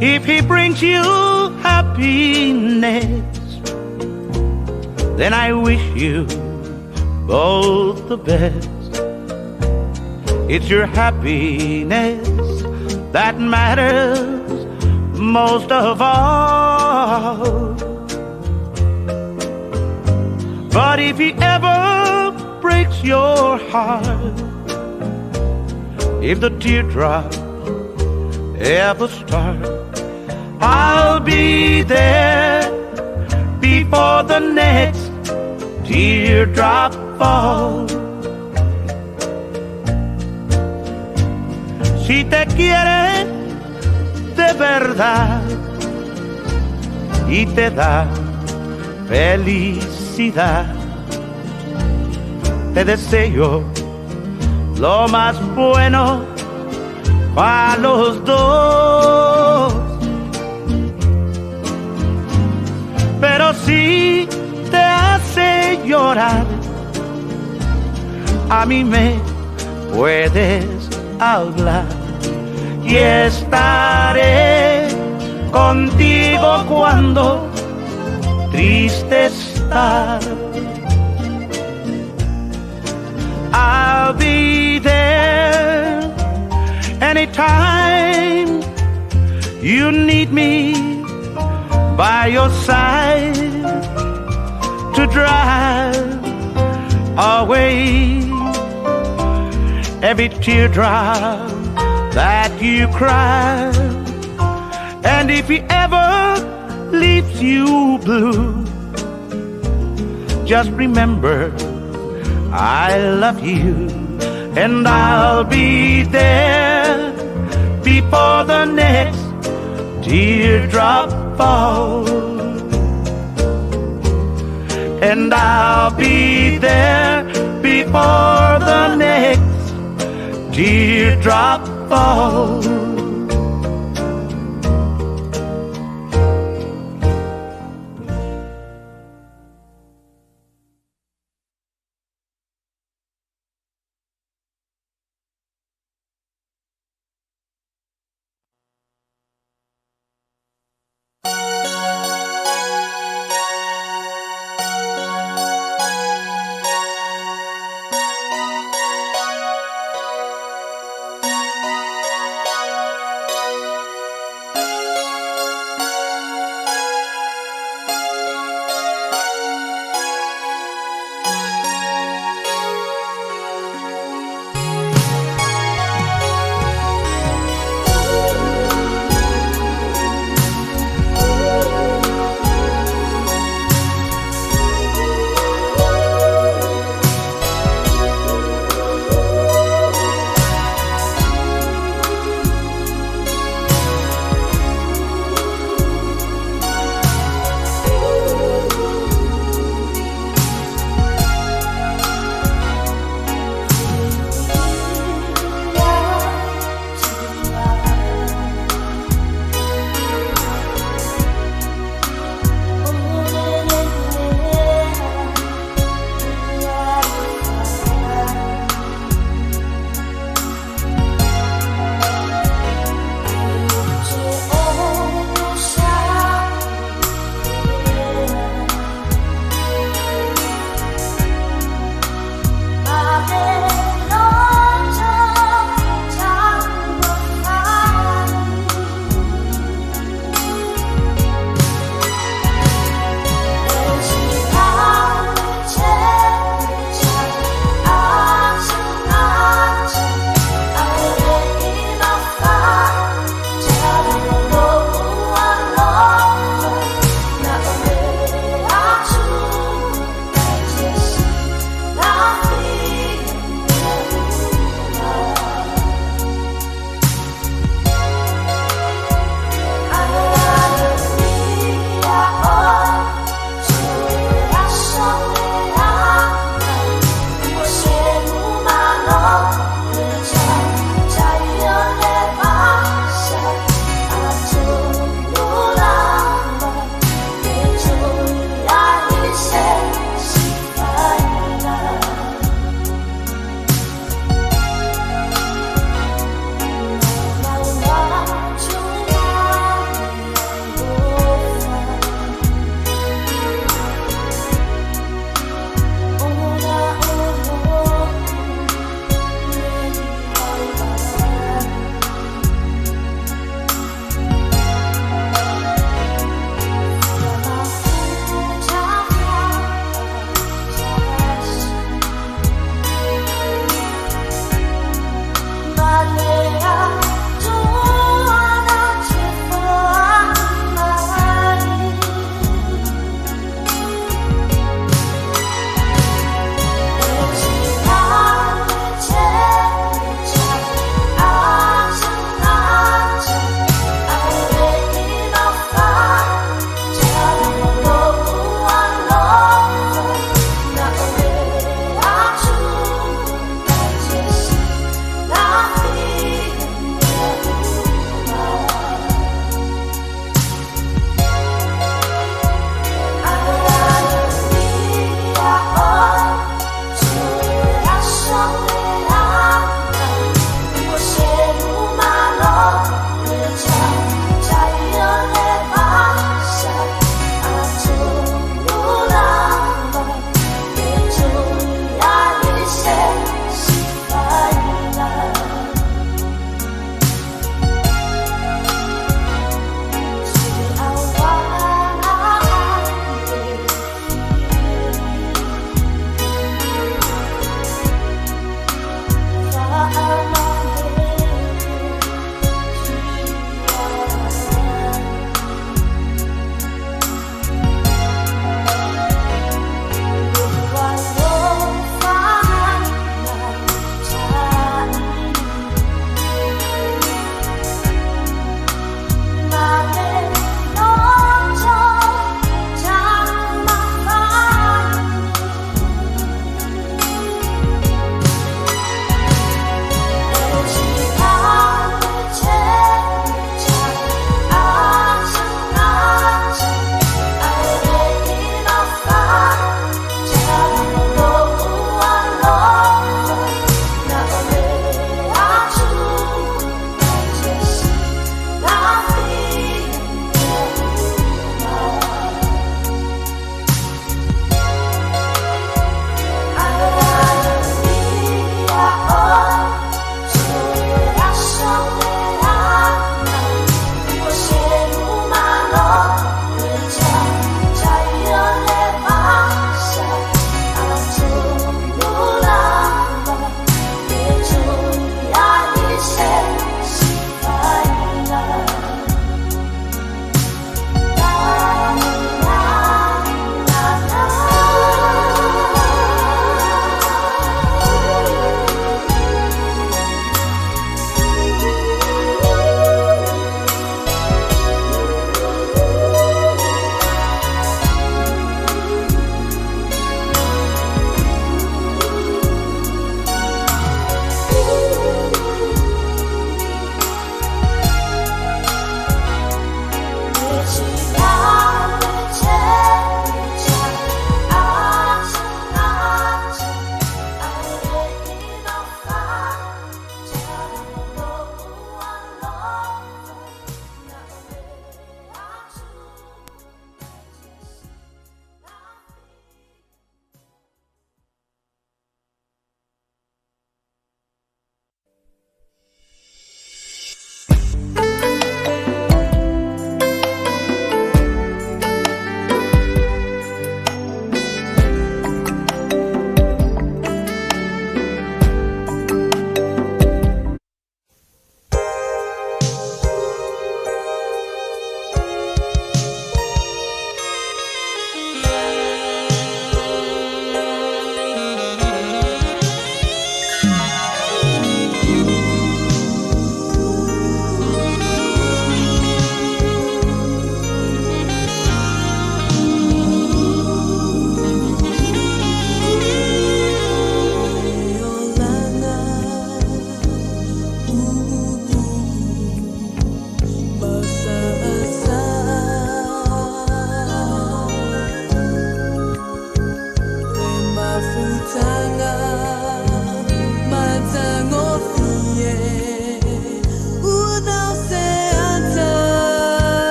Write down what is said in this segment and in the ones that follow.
If he brings you happiness, then I wish you both the best. It's your happiness that matters most of all. But if he ever breaks your heart, if the teardrop ever starts, I'll be there before the next teardrop falls. Si te quiere de verdad y te da felicidad, te deseo lo más bueno para los dos. Pero si te hace llorar, a mí me puedes hablar y estaré contigo cuando triste estás. I'll be there anytime you need me by your side to drive away every teardrop that you cry. And if he ever leaves you blue, just remember I love you, and I'll be there before the next teardrop falls. And I'll be there before the next teardrop falls.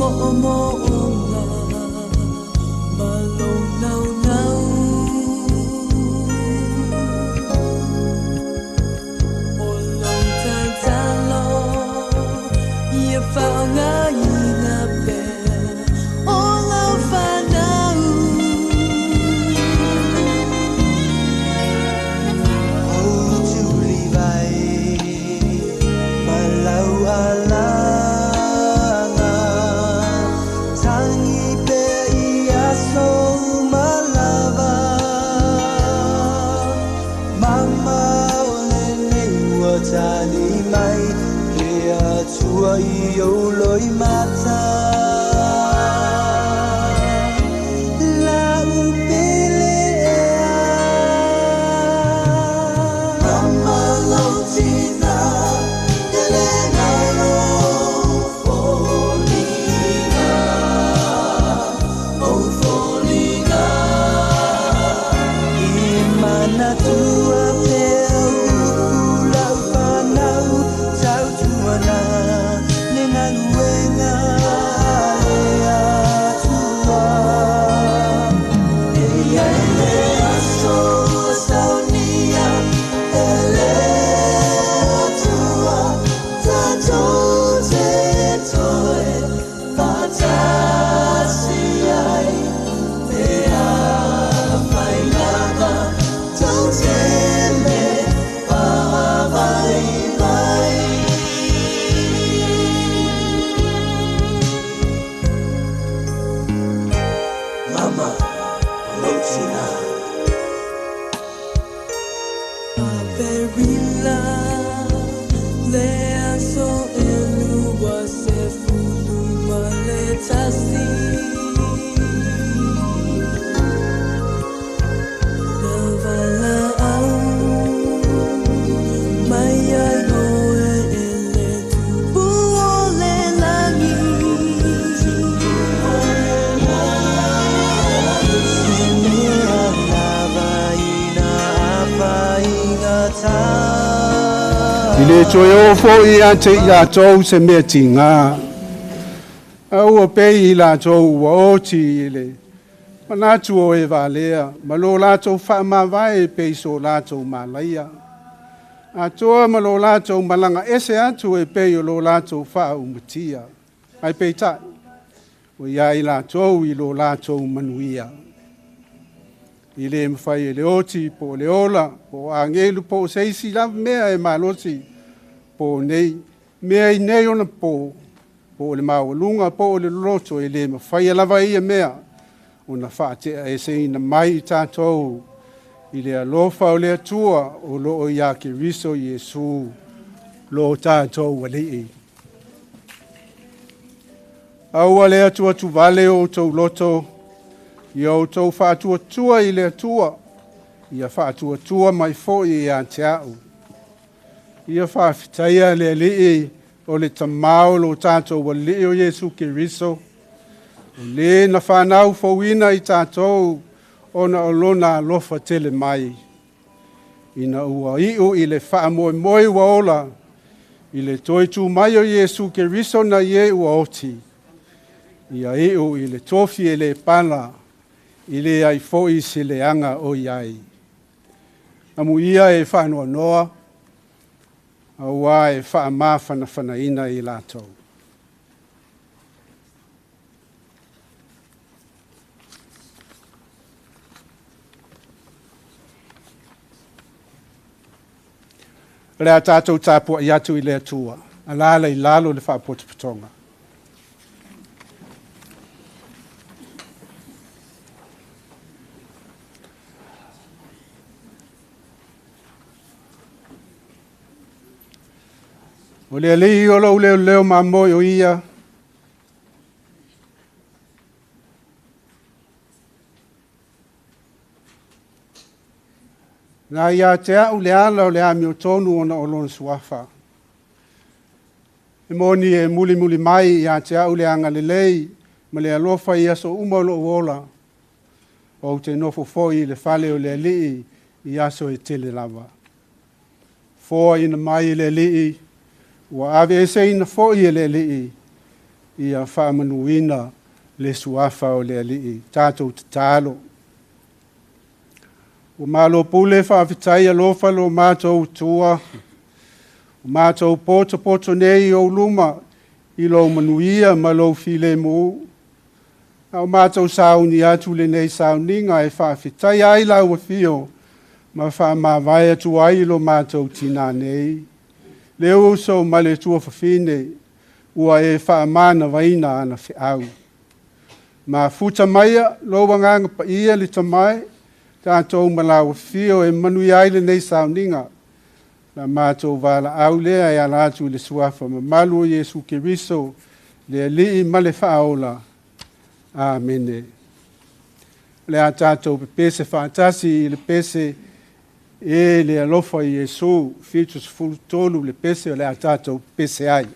Mo'omo'oga ma lou naunau. O lou tatalo ia faaaogaina pea o lau fanau. Ou tulivai ma lau alaga, tagi pea i aso uma lava. Mama o lenei ua tali mai, le Atua i ou loimata. Lau pele ea. Mama lou tina, e le nalo foliga, ou foliga. I manatua pea upu lau fanau, tautuana le galuega a le Atua. E i ai le aso ua saunia e le Atua, tatou te toe faatasi ai. Pe afai lava tou te le faavaivai. Mama, o lou tina. Aperila le aso 21. Na valaau mai ai oe e le Tupu o le lagi. Se mea lava ina afaigata. I le toe oo fo'i ia te i latou se mea tigā. A ua pei i latou ua oti i le manatu o e valea, ma lo latou faamavae pei so latou malaia. Atoa ma lo latou malaga ese atu e pei o lo latou faaumatia. Ae peitai, ua ia i latou i lo latou manuia. I le mafai e le oti po o le ola, po o agelu po o se isi lava mea e malosi po o nei, mea i nei ona po, po o le maualuga po o le loloto, e le mafaia lava ia mea, ona faateaeseina mai i tatou i le alofa o le Atua o loo ia Keriso Iesu lo tatou Alii. Aua le atuatuvale o outou loto, ia outou faatuatua i le Atua, ia faatuatua mai fo'i ia te a'u. Ia faafetaia le Alii o le Tamā o lo tatou Alii o Iesu Keriso, o lē na fanau fouina i tatou ona o lona alofa tele mai. Ina ua i'u i le faamoemoe ua ola, i le toe tu mai o Iesu Keriso na i e ua oti. Ia i'u i le tofi e lē pala, i le ai fo'i se leaga o i ai. Amuia e faanoanoa, auā e faamafanafanaina i latou. O le a tatou tapua'i atu i le Atua, alaala i lalo le faapotopotoga. O le Alii o lou leoleo mamoe o ia, na ia te a'u le ala o le amiotonu ona o lona suafa. E moni e mulimuli mai ia te a'u le agalelei ma le alofa i aso uma o lo'u ola. Ou te nofo fo'i i le fale o le Alii i aso e tele lava. Foaina mai e le Alii, ua aveeseina fo'i e le Alii, Ia faamanuina le suafa o le Alii. Tatou tatalo. Ua malo pule faafetai alofa lo matou Atua. Ua matou potopoto nei i ou luma i lou manuia ma lou filemu. A o matou sauni atu lenei sauniga e faafetai ai lau afio ma faamavae atu ai lo matou tinā nei. Le uso ma le tuafafine ua e faamanavaina ana feau. Mafuta maia lou agaga paia le tamae, tatou ma lau afio e manuia ai lenei sauniga. La matou valaau lea e ala atu i le suafa mamalu o Iesu Keriso, le Alii ma le Faaola. Amene. O le a tatou pepese faatasi i le pese e le alofa i Iesu, 73 le pese o le a tatou pepese ai.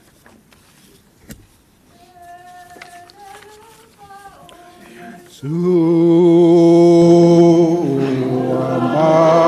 Sua ma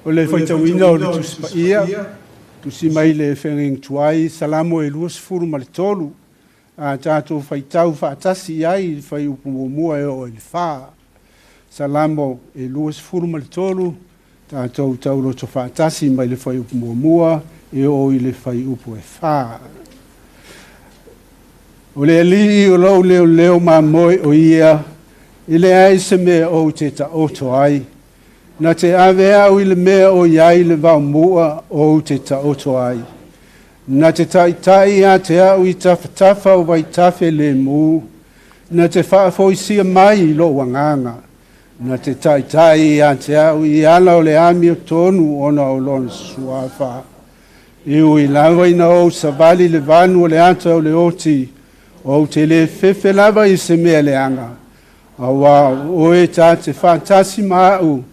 O le faitauina o le Tusi Paia, tusi mai le feagaiga tuai, Salamo e 23, a tatou faitau faatasi i ai i le fuaiupu muamua e oo i le 4. Salamo e 23, tatou tauloto faatasi mai le fuaiupu muamua e oo i le fuaiupu e 4. O le Alii o lou leoleo mamoe o ia, e leai se mea ou te taoto ai. Na te ave au i le mea o iai le vaomua ou te taoto ai. Na te taitai ia te au i tafatafa o vaitafe lemu. Na te faafoisia mai i lou agaga. Na te taitai ia te au i ala o le amiotonu ona o lona suafa. E ui lava ina ou savali i le vanu o le ata o le oti, ou te le fefe lava i se mea leaga, auā o oe ta te faatasi ma au,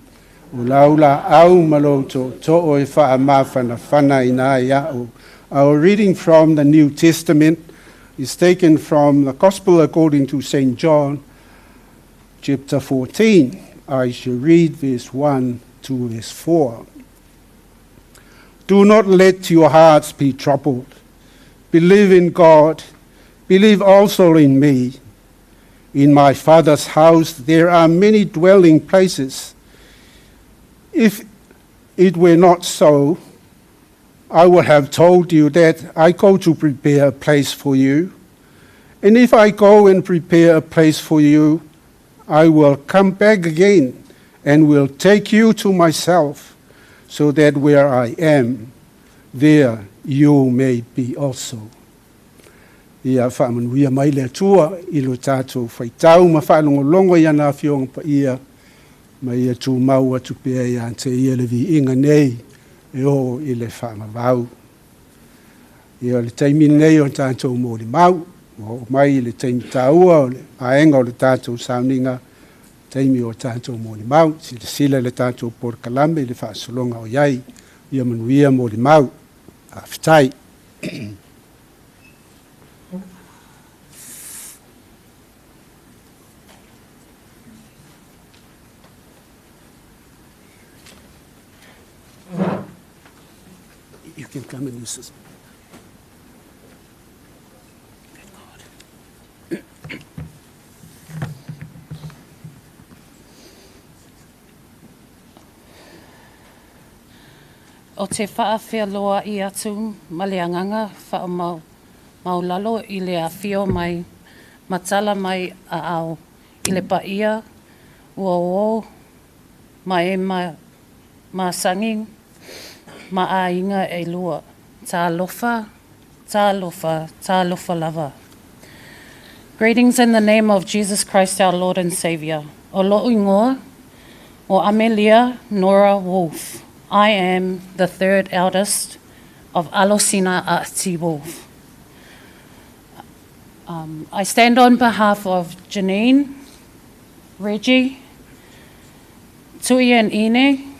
o lau laau ma lou tootoo e faamafanafanaina ai au. Our reading from the New Testament is taken from the Gospel according to St. John, chapter 14. I shall read verse 1 to verse 4. Do not let your hearts be troubled. Believe in God. Believe also in me. In my Father's house there are many dwelling places. If it were not so, I would have told you that I go to prepare a place for you. And if I go and prepare a place for you, I will come back again and will take you to myself, so that where I am, there you may be also. Ia faamanuia mai le Atua i lo tatou faitau ma faalogologo i ana Afioga Paia, ma ia tumau atu pea ia te ia le viiga nei e oo i le faavavau. Ia, o le taimi lenei o tatou molimau, ua oo mai i le taimi taua o le vaega o le tatou sauniga, taimi o tatou molimau. Silasila le tatou polokalame i le faasologa o i ai. Ia manuia molimau. Faafetai. You can come and use this. Ou te faafeiloai atu ma le agaga faamaualalo i le afifio mai ma tala mai aao i le paia ua ō ma e masani ma aiga e lua. Talofa, talofa, talofa lava. Greetings in the name of Jesus Christ our Lord and Savior. O lo'u igoa, o Amelia Nora Wolf. I am the third eldest of Alosina A'ati Wolf. I stand on behalf of Janine, Reggie, Tui and Ine,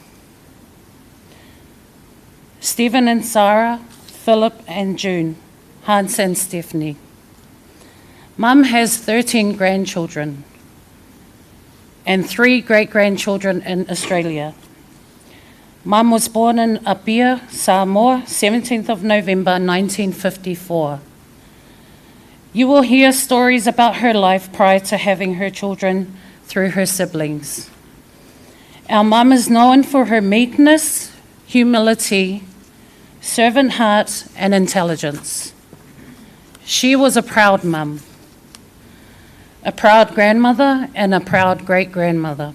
Stephen and Sarah, Philip and June, Hans and Stephanie. Mum has 13 grandchildren and 3 great-grandchildren in Australia. Mum was born in Apia, Samoa, 17th of November 1954. You will hear stories about her life prior to having her children through her siblings. Our mum is known for her meekness, humility, servant heart, and intelligence. She was a proud mum, a proud grandmother, and a proud great-grandmother.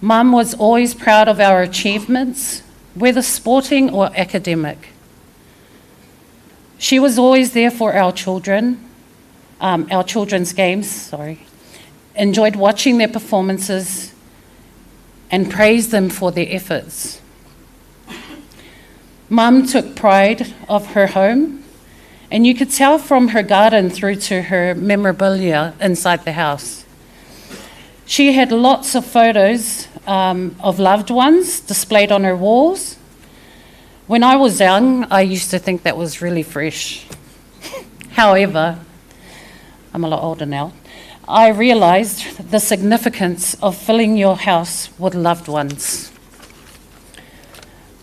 Mum was always proud of our achievements, whether sporting or academic. She was always there for our children, our children's games, sorry, enjoyed watching their performances and praised them for their efforts. Mum took pride of her home, and you could tell from her garden through to her memorabilia inside the house. She had lots of photos of loved ones displayed on her walls. When I was young, I used to think that was really fresh. However, I'm a lot older now. I realised the significance of filling your house with loved ones.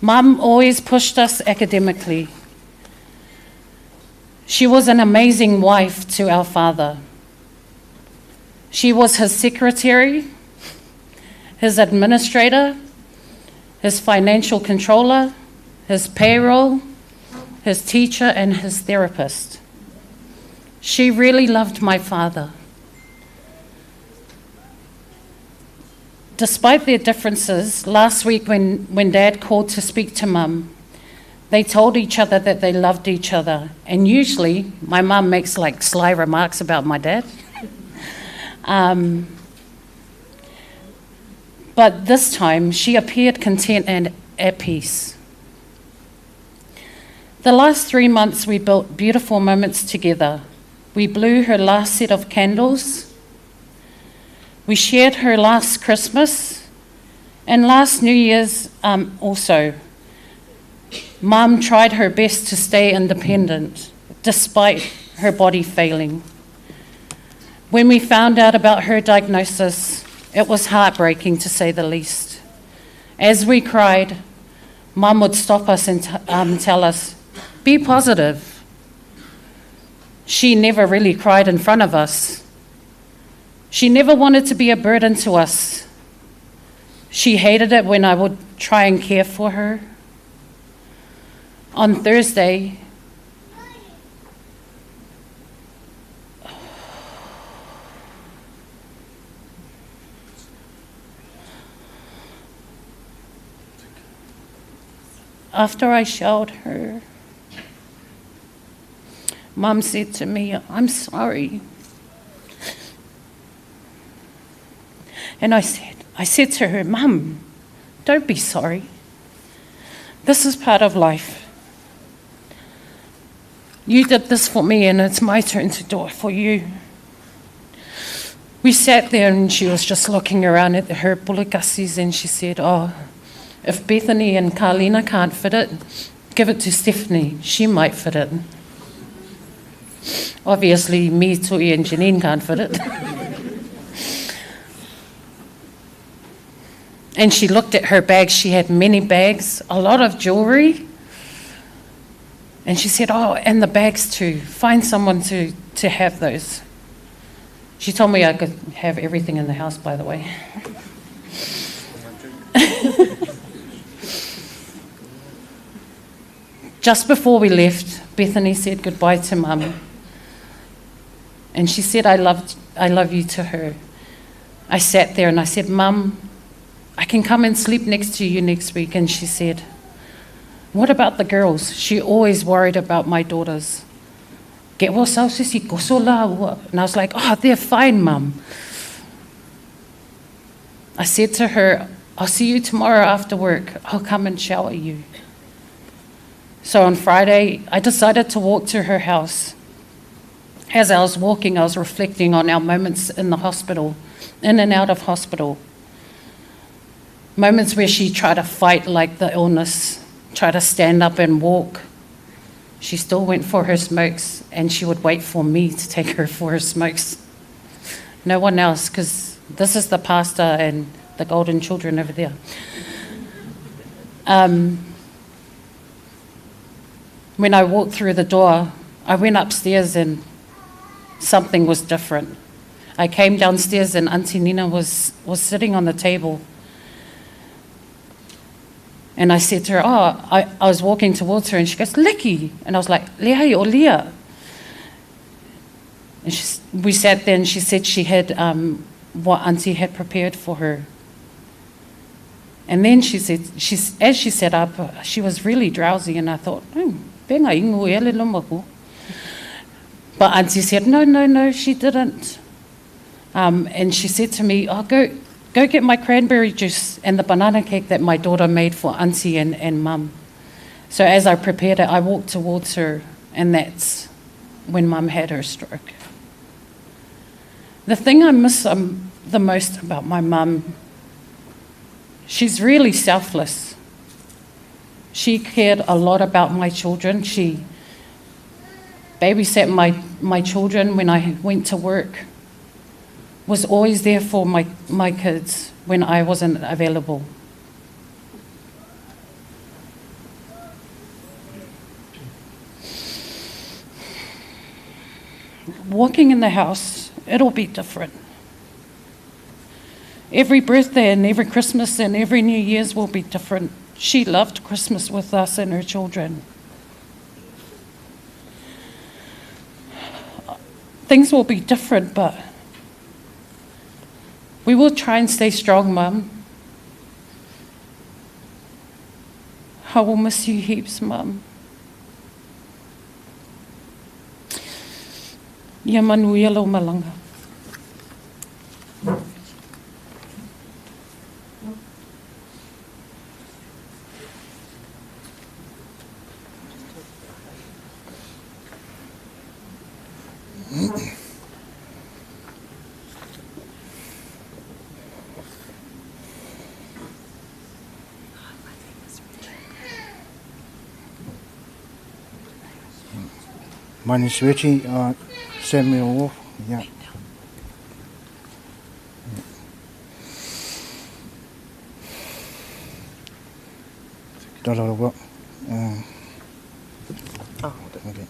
Mum always pushed us academically. She was an amazing wife to our father. She was his secretary, his administrator, his financial controller, his payroll, his teacher, and his therapist. She really loved my father. Despite their differences, last week when Dad called to speak to Mum, they told each other that they loved each other. And usually, my mum makes like sly remarks about my dad. But this time she appeared content and at peace. The last 3 months we built beautiful moments together. We blew her last set of candles. We shared her last Christmas and last New Year's also. Mum tried her best to stay independent despite her body failing. When we found out about her diagnosis, it was heartbreaking to say the least. As we cried, Mum would stop us and tell us, be positive. She never really cried in front of us. She never wanted to be a burden to us. She hated it when I would try and care for her. On Thursday, after I showered her, Mum said to me, I'm sorry. And I said to her, Mum, don't be sorry. This is part of life. You did this for me and it's my turn to do it for you. We sat there and she was just looking around at her pulikasis and she said, oh, if Bethany and Carlina can't fit it, give it to Stephanie. She might fit it. Obviously, me, Tui and Janine can't fit it. And she looked at her bags. She had many bags, a lot of jewellery. And she said, oh, and the bags too. Find someone to have those. She told me I could have everything in the house, by the way. Just before we left, Bethany said goodbye to Mum. And she said, I love you to her. I sat there and I said, Mum, I can come and sleep next to you next week. And she said, what about the girls? She always worried about my daughters. And I was like, oh, they're fine, Mum. I said to her, I'll see you tomorrow after work. I'll come and shower you. So on Friday, I decided to walk to her house. As I was walking, I was reflecting on our moments in the hospital, in and out of hospital. Moments where she tried to fight like the illness, tried to stand up and walk. She still went for her smokes, and she would wait for me to take her for her smokes. No one else, because this is the pastor and the golden children over there. When I walked through the door, I went upstairs and something was different. I came downstairs and Auntie Nina was sitting on the table. And I said to her, oh, I was walking towards her and she goes, Liki. And I was like, Leai o Lia. And we sat there and she said she had what Auntie had prepared for her. And then she said, as she sat up, she was really drowsy, and I thought, but Auntie said, no, she didn't. And she said to me, oh, go get my cranberry juice and the banana cake that my daughter made for Auntie and Mum. So as I prepared it, I walked towards her, and that's when Mum had her stroke. The thing I miss the most about my mum, she's really selfless. She cared a lot about my children. She babysat my children when I went to work, was always there for my kids when I wasn't available. Walking in the house, it'll be different. Every birthday and every Christmas and every New Year's will be different. She loved Christmas with us and her children. Things will be different, but we will try and stay strong, Mum. I will miss you heaps, Mum. Ia manu ia lau malanga. My name is Richie Samuel Wolf. Yeah. Oh, hold it. Okay.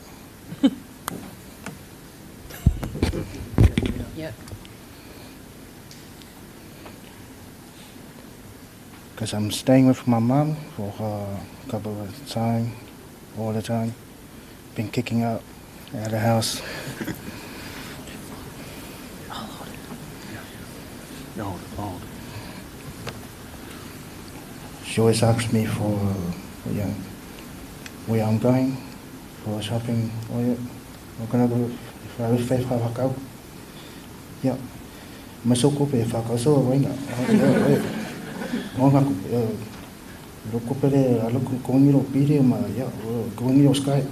Yep. Because I'm staying with my mum for a couple of time, all the time. Been kicking out of the house. I'll hold it. Yeah. Hold it, hold it. She always asks me for where I'm going, for shopping. I'm going to go if I was 5 Yeah. My so ko pe whakau so wainga. Loko pere loko kongiro pire ma ya kongiro sky.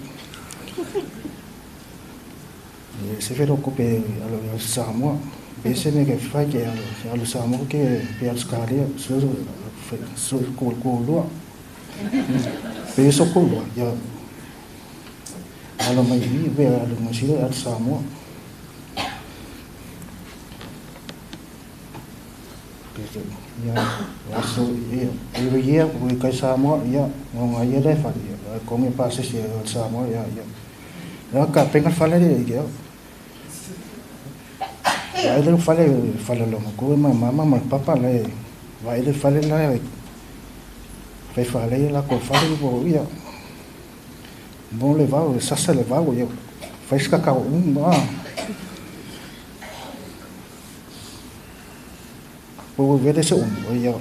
Se fero ko pe alo Samoa. Bese me ke fai ke alo Samoa ke pe alo Skaria so so ko ko lua. Pe so ko lua ya. Alo mai vi be alo masiro alo Samoa. Yeah, so every year we go Samoa, yeah, ngonga ia le fale, kongi pase se Samoa, yeah, yeah. Ya ka penga fale le ya. Ya le fale fale lo ko ma mama ma papa le va le fale la fe fale la ko fale bo ya. Bon le va ça se le va yo. Fais ka ka ah. O vele se o ia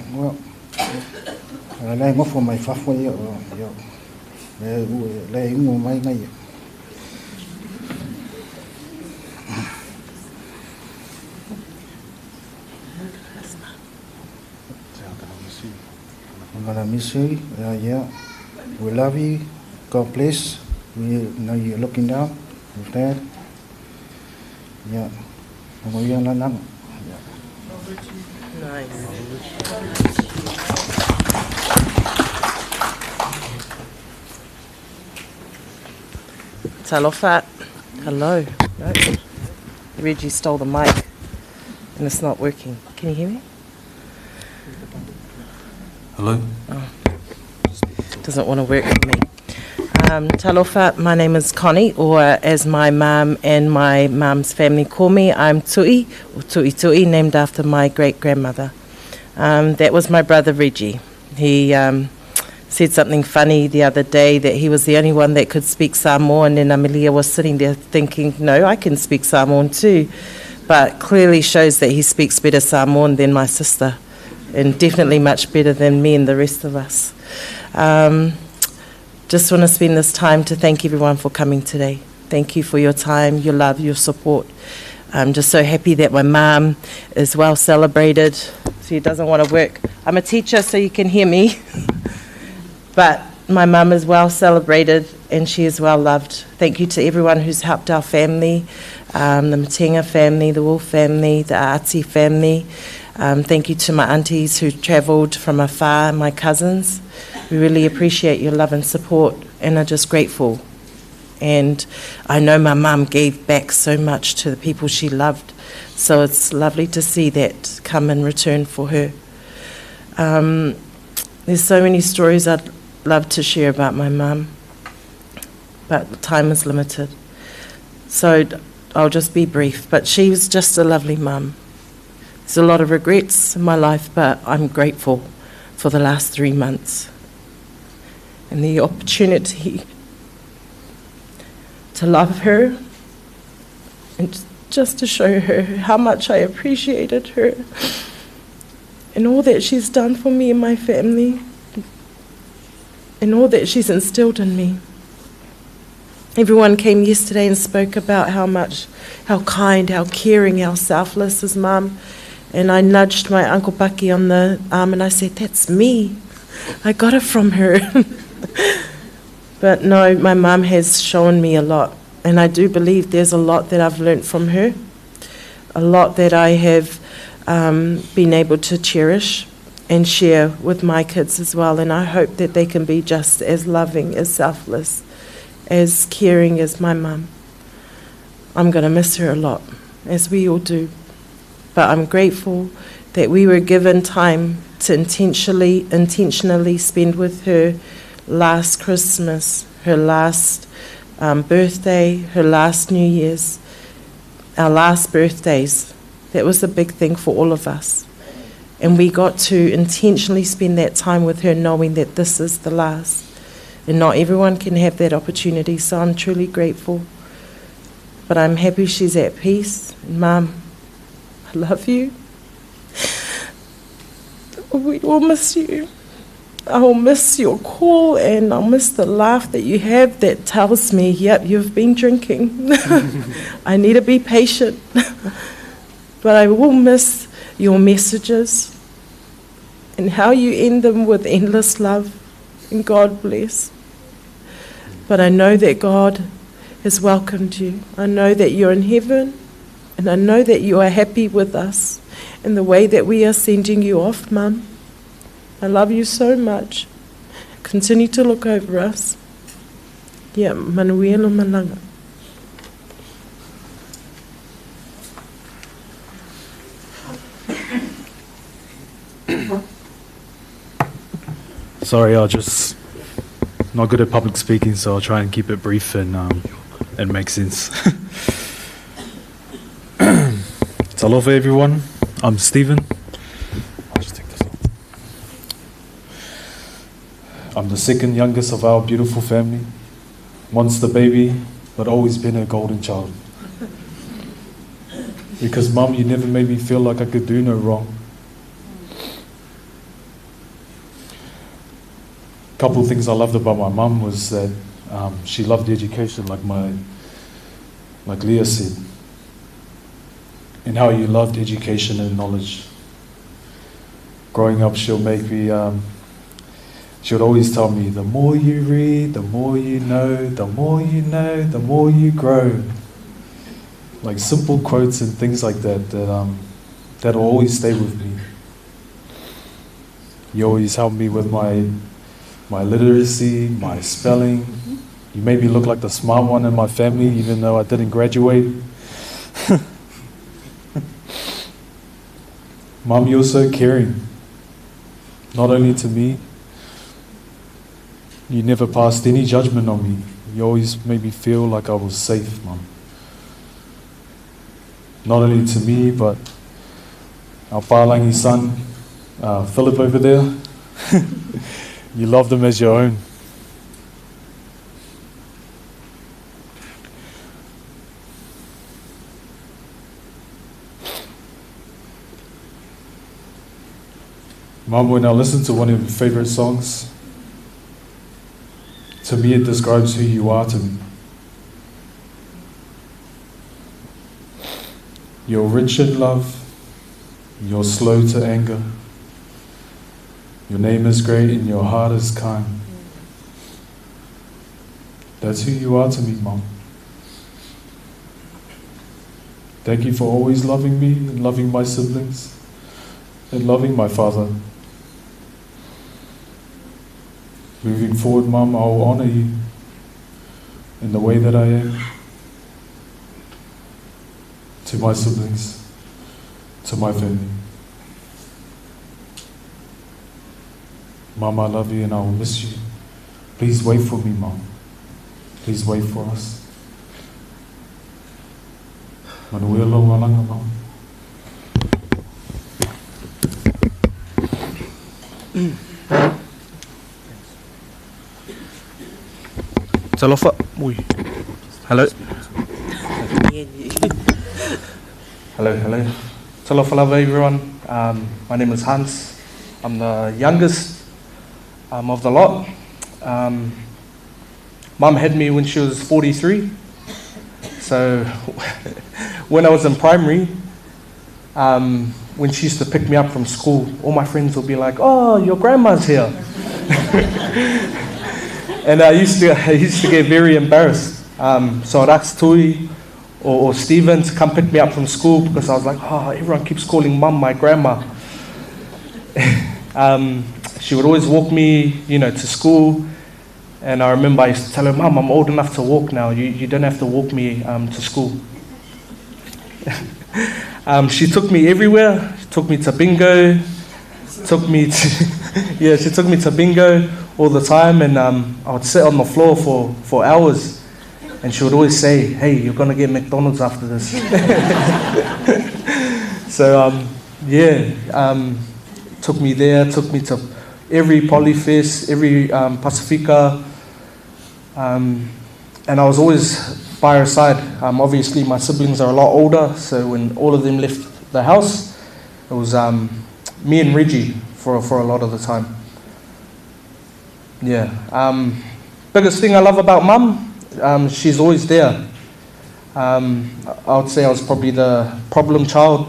la ngofo mai fafo ia ia le le ingo mai ngai. I'm gonna miss you. Yeah, we love you. God bless. We know you're looking down with Dad. Yeah, I'm gonna yeah. Nice. Talofa. Hello. No. Reggie stole the mic and it's not working. Can you hear me? Hello? Oh. Doesn't want to work for me. Talofa, my name is Connie, or as my mum and my mum's family call me, I'm Tui, or Tui Tui, named after my great-grandmother. That was my brother Reggie. He said something funny the other day that he was the only one that could speak Samoan, and Amelia was sitting there thinking, no, I can speak Samoan too. But clearly shows that he speaks better Samoan than my sister, and definitely much better than me and the rest of us. Just want to spend this time to thank everyone for coming today. Thank you for your time, your love, your support. I'm just so happy that my mum is well celebrated. She doesn't want to work. I'm a teacher, so you can hear me. But my mum is well celebrated and she is well loved. Thank you to everyone who's helped our family, the Matenga family, the Wolf family, the Aati family. Thank you to my aunties who travelled from afar, my cousins. We really appreciate your love and support and are just grateful. And I know my mum gave back so much to the people she loved, so it's lovely to see that come in return for her. There's so many stories I'd love to share about my mum, but time is limited. So I'll just be brief, but she was just a lovely mum. There's a lot of regrets in my life, but I'm grateful for the last 3 months and the opportunity to love her and just to show her how much I appreciated her and all that she's done for me and my family and all that she's instilled in me. Everyone came yesterday and spoke about how much, how kind, how caring, how selfless his mum And I nudged my Uncle Paki on the arm and I said, That's me. I got it from her. But no, my mum has shown me a lot. And I do believe there's a lot that I've learnt from her, a lot that I have been able to cherish and share with my kids as well. And I hope that they can be just as loving, as selfless, as caring as my mum. I'm going to miss her a lot, as we all do. But I'm grateful that we were given time to intentionally spend with her last Christmas, her last birthday, her last New Year's, our last birthdays. That was a big thing for all of us. And we got to intentionally spend that time with her, knowing that this is the last. And not everyone can have that opportunity, so I'm truly grateful. But I'm happy she's at peace. And Mum, I love you. We will miss you. I will miss your call, and I'll miss the laugh that you have that tells me, yep, you've been drinking. I need to be patient. But I will miss your messages and how you end them with endless love, and God bless. But I know that God has welcomed you. I know that you're in heaven, and I know that you are happy with us in the way that we are sending you off, Mum. I love you so much. Continue to look over us. Yeah, manuia lo malaga. Sorry, I'm just not good at public speaking, so I'll try and keep it brief and make sense. Talofa, everyone. I'm Stephen. I'll just take this off. I'm the second youngest of our beautiful family. Once the baby, but always been a golden child. Because, Mum, you never made me feel like I could do no wrong. A couple of things I loved about my mum was that she loved education, like Leah said, and how you loved education and knowledge. Growing up, she'll make me. She would always tell me, the more you read, the more you know, the more you know, the more you grow. Like simple quotes and things like that that'll always stay with me. You always helped me with my literacy, my spelling. You made me look like the smart one in my family, even though I didn't graduate. Mum, you're so caring. Not only to me, you never passed any judgment on me. You always made me feel like I was safe, Mum. Not only to me, but our Palangi son, Philip over there. You love them as your own. Mum, when I listen to one of your favorite songs, to me it describes who you are to me. You're rich in love, you're slow to anger, your name is great and your heart is kind. That's who you are to me, Mum. Thank you for always loving me and loving my siblings and loving my father. Moving forward, Mum, I will honor you in the way that I am to my siblings, to my family. Mum, I love you and I will miss you. Please wait for me, Mum. Please wait for us. Manuia lo malanga, Mum. Talofa. Ui. Hello. Hello, hello. Talofa lava, everyone. My name is Hans. I'm the youngest of the lot. Mum had me when she was 43. So when I was in primary, when she used to pick me up from school, all my friends would be like, "Oh, your grandma's here." And I used to get very embarrassed. So I'd ask Tui or Stephen to come pick me up from school because I was like, "Oh, everyone keeps calling Mum my grandma." She would always walk me to school. And I remember I used to tell her, "Mum, I'm old enough to walk now. You don't have to walk me to school." She took me everywhere. She took me to bingo. Took me to, yeah, she took me to bingo all the time. And I would sit on the floor for hours. And she would always say, "Hey, you're going to get McDonald's after this." Took me there, took me to every Polyfest, every Pasifika. And I was always by her side. Obviously, my siblings are a lot older, so when all of them left the house, it was me and Reggie for a lot of the time. Yeah. Biggest thing I love about Mum, she's always there. I would say I was probably the problem child.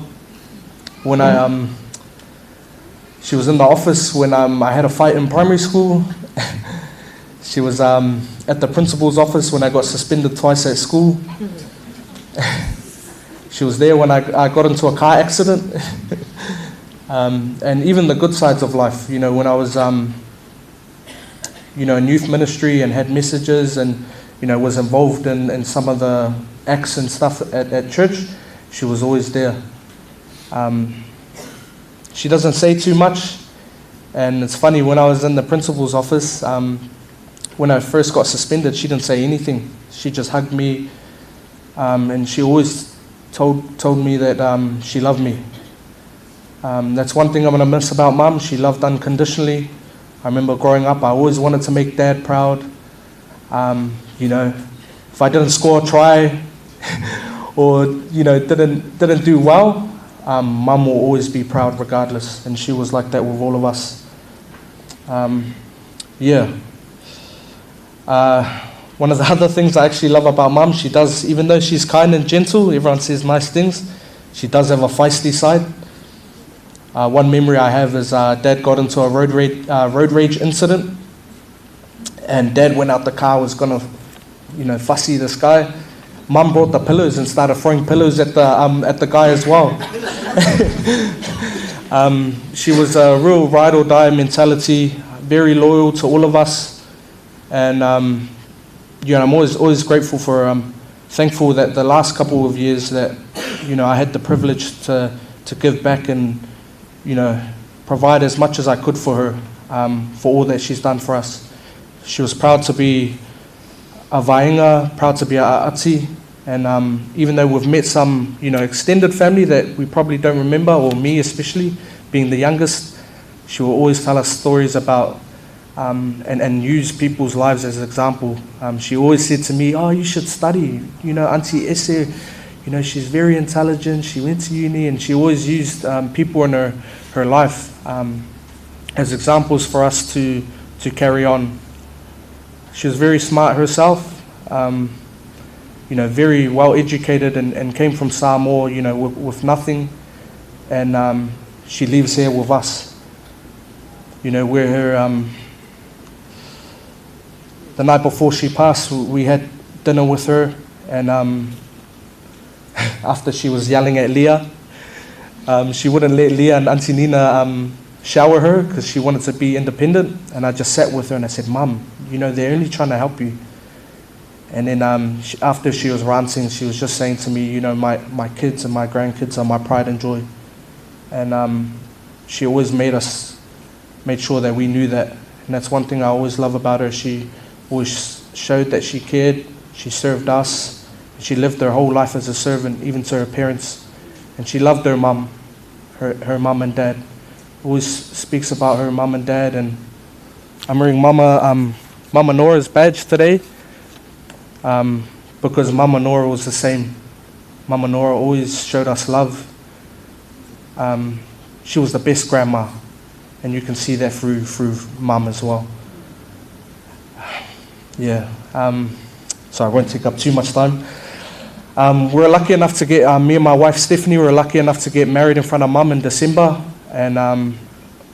When she was in the office when I had a fight in primary school. She was at the principal's office when I got suspended twice at school. She was there when I got into a car accident. And even the good sides of life, when I was in youth ministry and had messages and, was involved in some of the acts and stuff at church, she was always there. She doesn't say too much, and it's funny, when I was in the principal's office, when I first got suspended, she didn't say anything. She just hugged me, and she always told me that she loved me. That's one thing I'm going to miss about Mum. She loved unconditionally. I remember growing up, I always wanted to make Dad proud. If I didn't score a try or, didn't do well, Mum will always be proud regardless, and she was like that with all of us. One of the other things I actually love about Mum, she does, even though she's kind and gentle, everyone says nice things, she does have a feisty side. One memory I have is Dad got into a road rage incident, and Dad went out the car, was going to, fussy this guy. Mum brought the pillows and started throwing pillows at the guy as well. She was a real ride or die mentality, very loyal to all of us, and I'm always grateful for her. I'm thankful that the last couple of years that I had the privilege to give back and provide as much as I could for her, for all that she's done for us. She was proud to be a vaenga, proud to be a a'ati. And even though we've met some, extended family that we probably don't remember, or me especially, being the youngest, she will always tell us stories about and use people's lives as an example. She always said to me, "Oh, you should study. Auntie Ese, she's very intelligent. She went to uni," and she always used people in her life as examples for us to carry on. She was very smart herself. Very well educated and came from Samoa, with nothing, and she lives here with us. We're her. The night before she passed, we had dinner with her, and after she was yelling at Leah, she wouldn't let Leah and Auntie Nina shower her because she wanted to be independent. And I just sat with her and I said, "Mum, they're only trying to help you." And then after she was ranting, she was just saying to me, my kids and my grandkids are my pride and joy. And she always made sure that we knew that. And that's one thing I always love about her. She always showed that she cared. She served us. She lived her whole life as a servant, even to her parents. And she loved her mum, her mum and dad. Always speaks about her mum and dad. And I'm wearing Mama Nora's badge today. Because Mama Nora was the same. Mama Nora always showed us love. She was the best grandma, and you can see that through Mum as well. Yeah. So I won't take up too much time. We were lucky enough to get, me and my wife Stephanie, we were lucky enough to get married in front of mum in December. And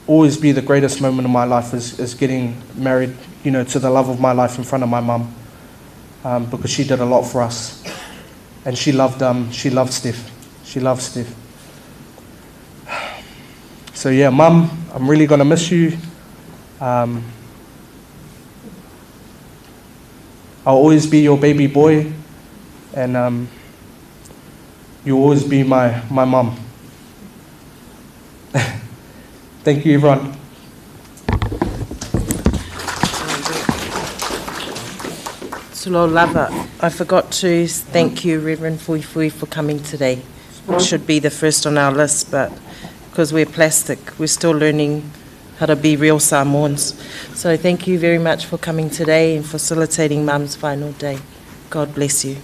always be the greatest moment of my life is getting married, you know, to the love of my life in front of my mum. Because she did a lot for us. And she loved Steph. She loved Steph. So yeah, mum, I'm really going to miss you. I'll always be your baby boy, and you'll always be my mum. Thank you, everyone. Tulou lava. I forgot to thank you, Reverend Fui Fui, for coming today. It should be the first on our list, but because we're plastic, we're still learning how to be real Samoans. So thank you very much for coming today and facilitating Mum's final day. God bless you.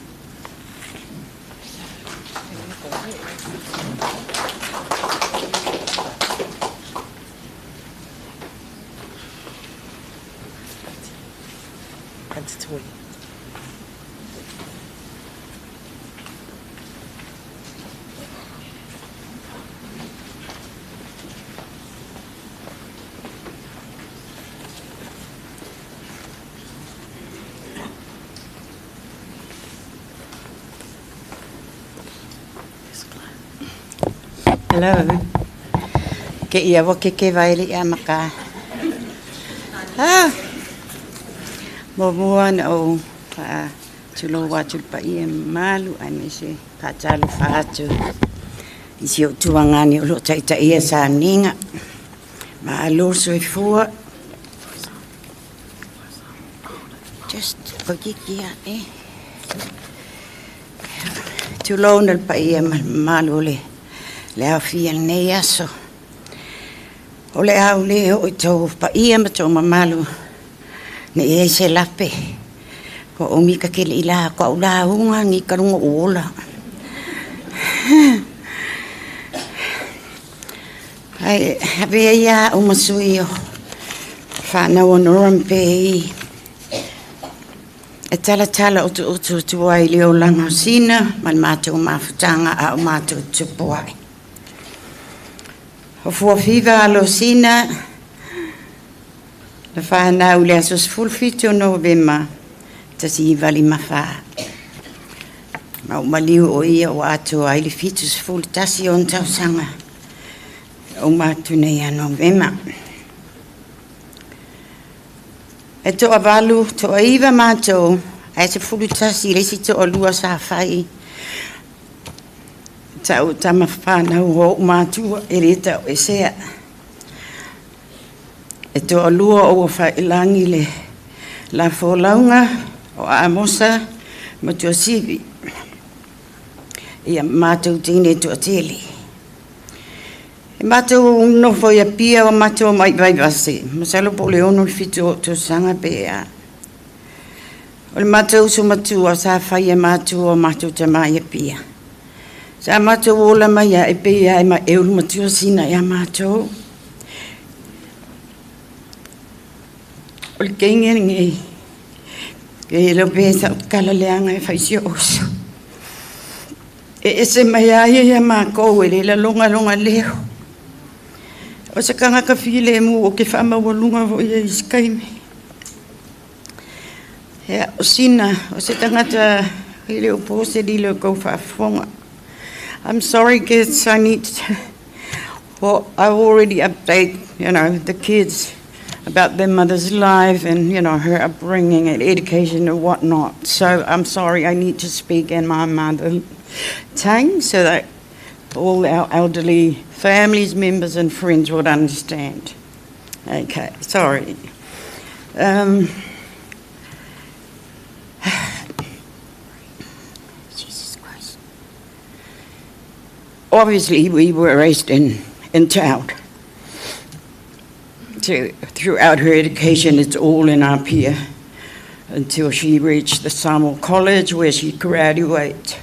Hello. Ke ia wo ke ke vaili ia maka. Ah. Mo mua na o pa tulo wa tu pa ia malu ai me se pa talo fa atu. I si o tuangani o lo tai tai ia sa ninga. Ma alo soifua. Just ko ki ia e. Tulo na pa ia malu le. Le aofia lenei aso. O le au le o i tau paia ma tau mamalu. Ne i se lape. Ko o mika ke le ila ko au la unga ni karunga o ola. Ai, habe ia o masui o whanau o norampe i. E tala tala o tu utu tu ai le o langa o sina, ma le mātou mafutanga a o mātou tupu ai. O fuafiva alo sina, le whanau le aso 17 o Novema, 1954. Ma o maliu o ia o atoa ai le 71 o tausaga o mātu nei a Novema. E toa valu, toa iwa mātou, ai te 11 le isi toa lua sa whai. Tau tama whanau o mātua e le tau e sea. E toa lua o whai langi le la fōlaunga o Amosa ma Tuasivi. Ia mātou tine toa tele. E mātou nofo ia pia o mātou mai vai vase. Masalo po le ono le fitu o tausaga pe a. O le mātou uso matua sa whai e mātua o mātou tama ia pia. Sa mātou ola mai a e pia e ma e uru matua sina ia mātou. O le keinge ngi. E lo pe sa kala leanga e whaisi o oso. E ese mai ai ia mākou e le la longa longa leo. O se kangaka file mu o ke whama wa lunga vo ia i skaime. Ea, o sina, o se tangata i le o pose li le kau whaafonga. I'm sorry kids, I need to, well, I already update, you know, the kids about their mother's life and, you know, her upbringing and education and whatnot. So I'm sorry, I need to speak in my mother tongue so that all our elderly families, members and friends would understand. Okay, sorry. Jesus Christ. Obviously, we were raised in town. Throughout her education, it's all in Apia until she reached the Samoa College where she graduated.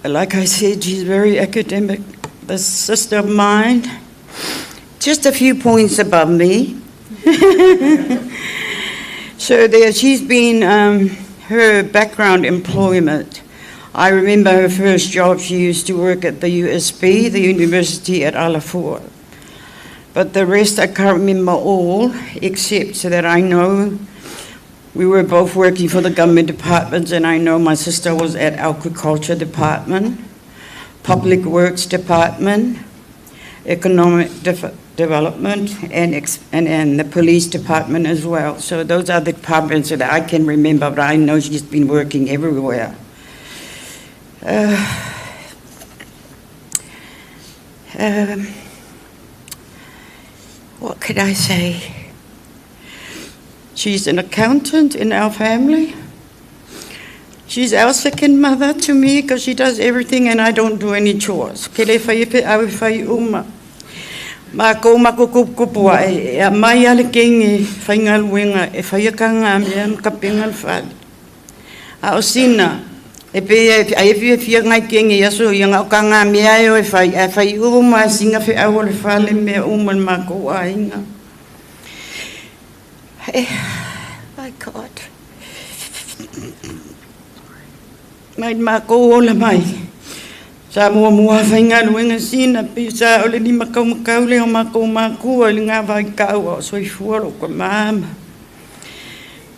Like I said, she's very academic. The sister of mine, just a few points above me. So there, she's been Her background employment. I remember her first job, she used to work at the USB, the university at Alafua. But the rest I can't remember all, except that I know we were both working for the government departments, and I know my sister was at agriculture department, public works department, economic development, and, and the police department as well. So those are the departments that I can remember, but I know she's been working everywhere. What could I say? She's an accountant in our family. She's our second mother to me because she does everything and I don't do any chores. Ke le whai e au e whai uma. Ma ko ma ko kupu a e a mai ale kenge whai ngaluenga e whai ka ngā mea ma ka penga le whale. A o sina, e pe e a e fia fia ngai kenge ia so ia ngā o ka ngā mea e o e whai, a whai uma a singa whe au o le whale mea uma le ma ko ainga. My God. Mai ma ko ola mai. Sa mua mua whainga luenga sina pi sa ole ni makau makau le o mako makua le ngā vai kau o soifua lo ko mama.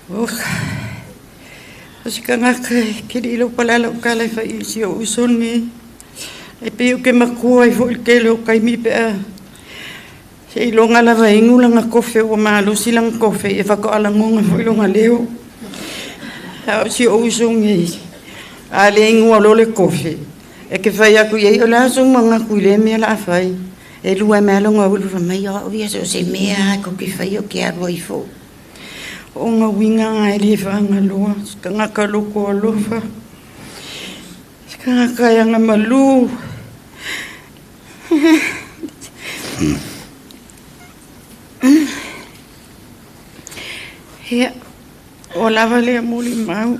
Oh. O se kangaka ke li lo palala o kala whai isi o usoni. E pe o ke makua i fo i kele o kaimi pe a. Se i longa lava ingu langa kofe o malosi langa kofe e whakaala ngonga fo i longa leo. A o si o usongi. A le ingu a lole kofe. E ke whai aku iei o la aso manga kui le mea la whai. E lua mea longa ulu wha mai o ia so se mea ko ke whai o ke arua i fo. O ngā winga ngā e le whaanga loa. Se ka ngaka loko alofa. Se ka ngaka e anga malu. Ia, o lava lea molimau,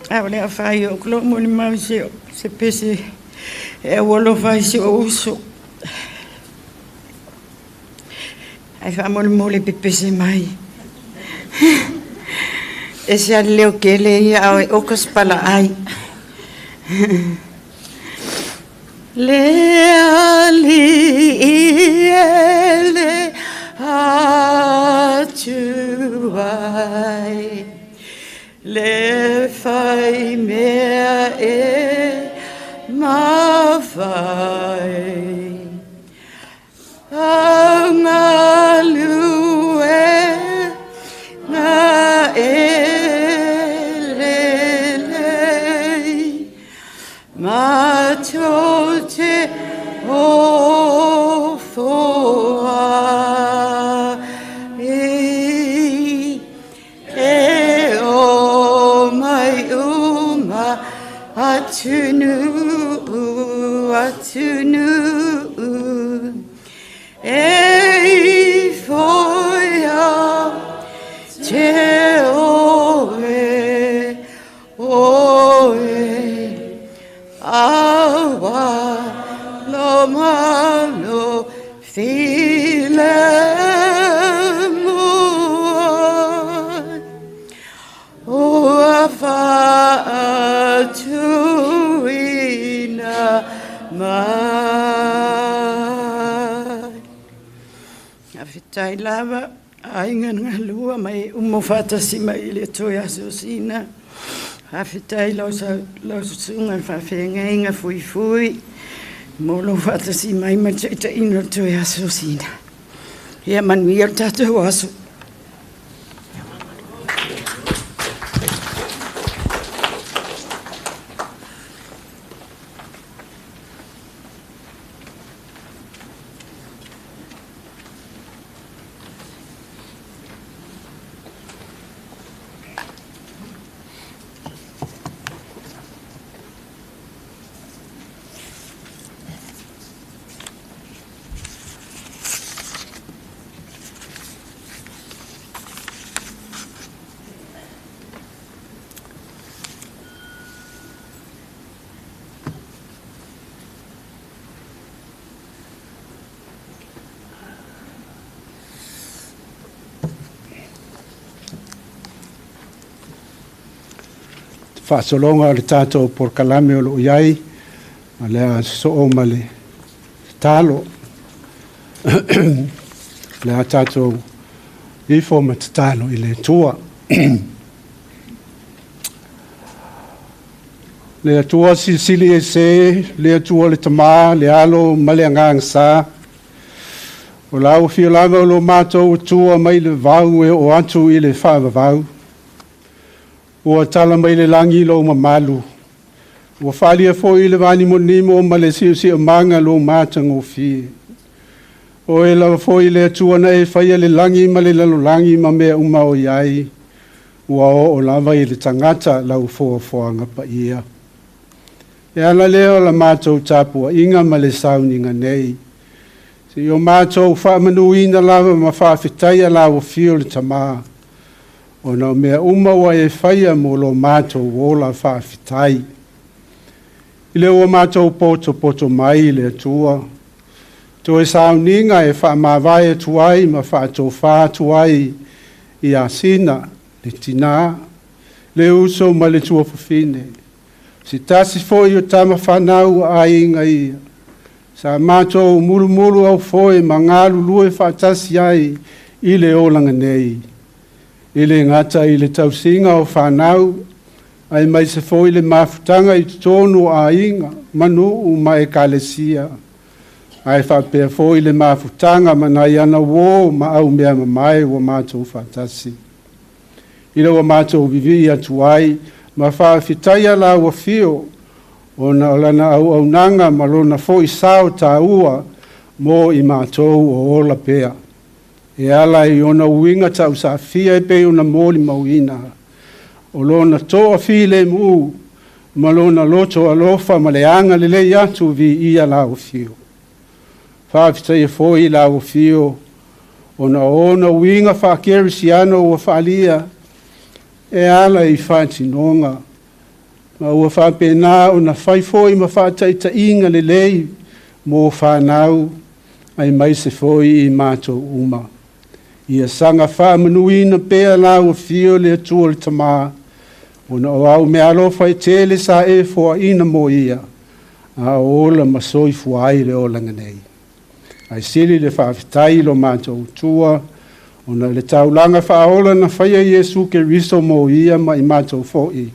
a o le a whai o klo molimau se, se pese e au alofa ai se o uso. Ai wha mole pe pese mai. E se a leo kele ia au e okas pala ai. Le ali i le atu ai, le whai mea e mawhai. Au ngā lue ngā e lelei, ma tō te o foa e, e o mai uma atunu, atunu, e foia te oe, oe, awa lo malo file mua, o whaatuina mai. A whitai lava, a inga ngā lua mai umo whatasi mai i le toi aso sina. A whitai lau susunga whawhenga inga fui fui. Molo whatasi mai ma te ino toi aso sina. Ia manuia tātou aso. Faasologa o le tatou polokalame o loo i ai, o le a sosoo ma le tatalo. O le a tatou ifo ma tatalo i le Atua. Le Atua silisili ese, le Atua le Tama, le Alo ma le Agaga Sa. O lau afio lava o lo matou Atua mai le vavau e oo atu i le faavavau. Ua tala mai le lagi lou mamalu. Ua faaalia foi le vanimonimo ma le siosiomaga lou matagofie. O oe lava foi le Atua na e faia le lagi ma le lalolagi ma mea uma o i ai. Ua oo lava i le tagata lau foafoaga paia. E ala lea o la matou tapuaiga ma le sauniga nei. Se i o matou faamanuina lava ma faafetaia lau afio le Tama, ona o mea uma ua e faia mo lo matou ola faafetai. I le ua matou potopoto mai i le Atua, toe sauniga e faamavae atu ai ma faatofā atu ai ia Sina, le tinā, le uso ma le tuafafine, se tasi foi o tama fanau a aiga ia, sa matou mulumulu aufoe ma galulue faatasi ai i le olaga nei. E le gata i le tausiga o fanau, aemaise foi le mafutaga i totonu o aiga, ma nuu ma ekalesia, ae faapea foi le mafutaga ma nai ana uō ma au mea mamae ua matou faatasi. Ina ua matou vivii atu ai ma faafetaia lau afio, ona o lana auaunaga ma lona foi sao taua mo i matou o ola pea. E ala i ona uiga tausafia e pei ona molimauina, o lona toafilemu ma lona loto alofa ma le agalelei atu viia lau afio. Faafetaia foi lau afio, ona o ona uiga faakerisiano ua faaalia e ala i faatinoga, ma ua faapena ona fai foi ma faataitaiga lelei mo fanau, aemaise foi i matou uma. Ia saga faamanuina pea lau afio le Atua le Tama, ona o au meaalofa e tele sa e foaina mo ia, a o ola ma soifua ai le olaga nei. Ae sili le faafetai i lo matou Atua, ona o le taulaga faaola na faia Iesu Keriso mo ia ma i matou foi,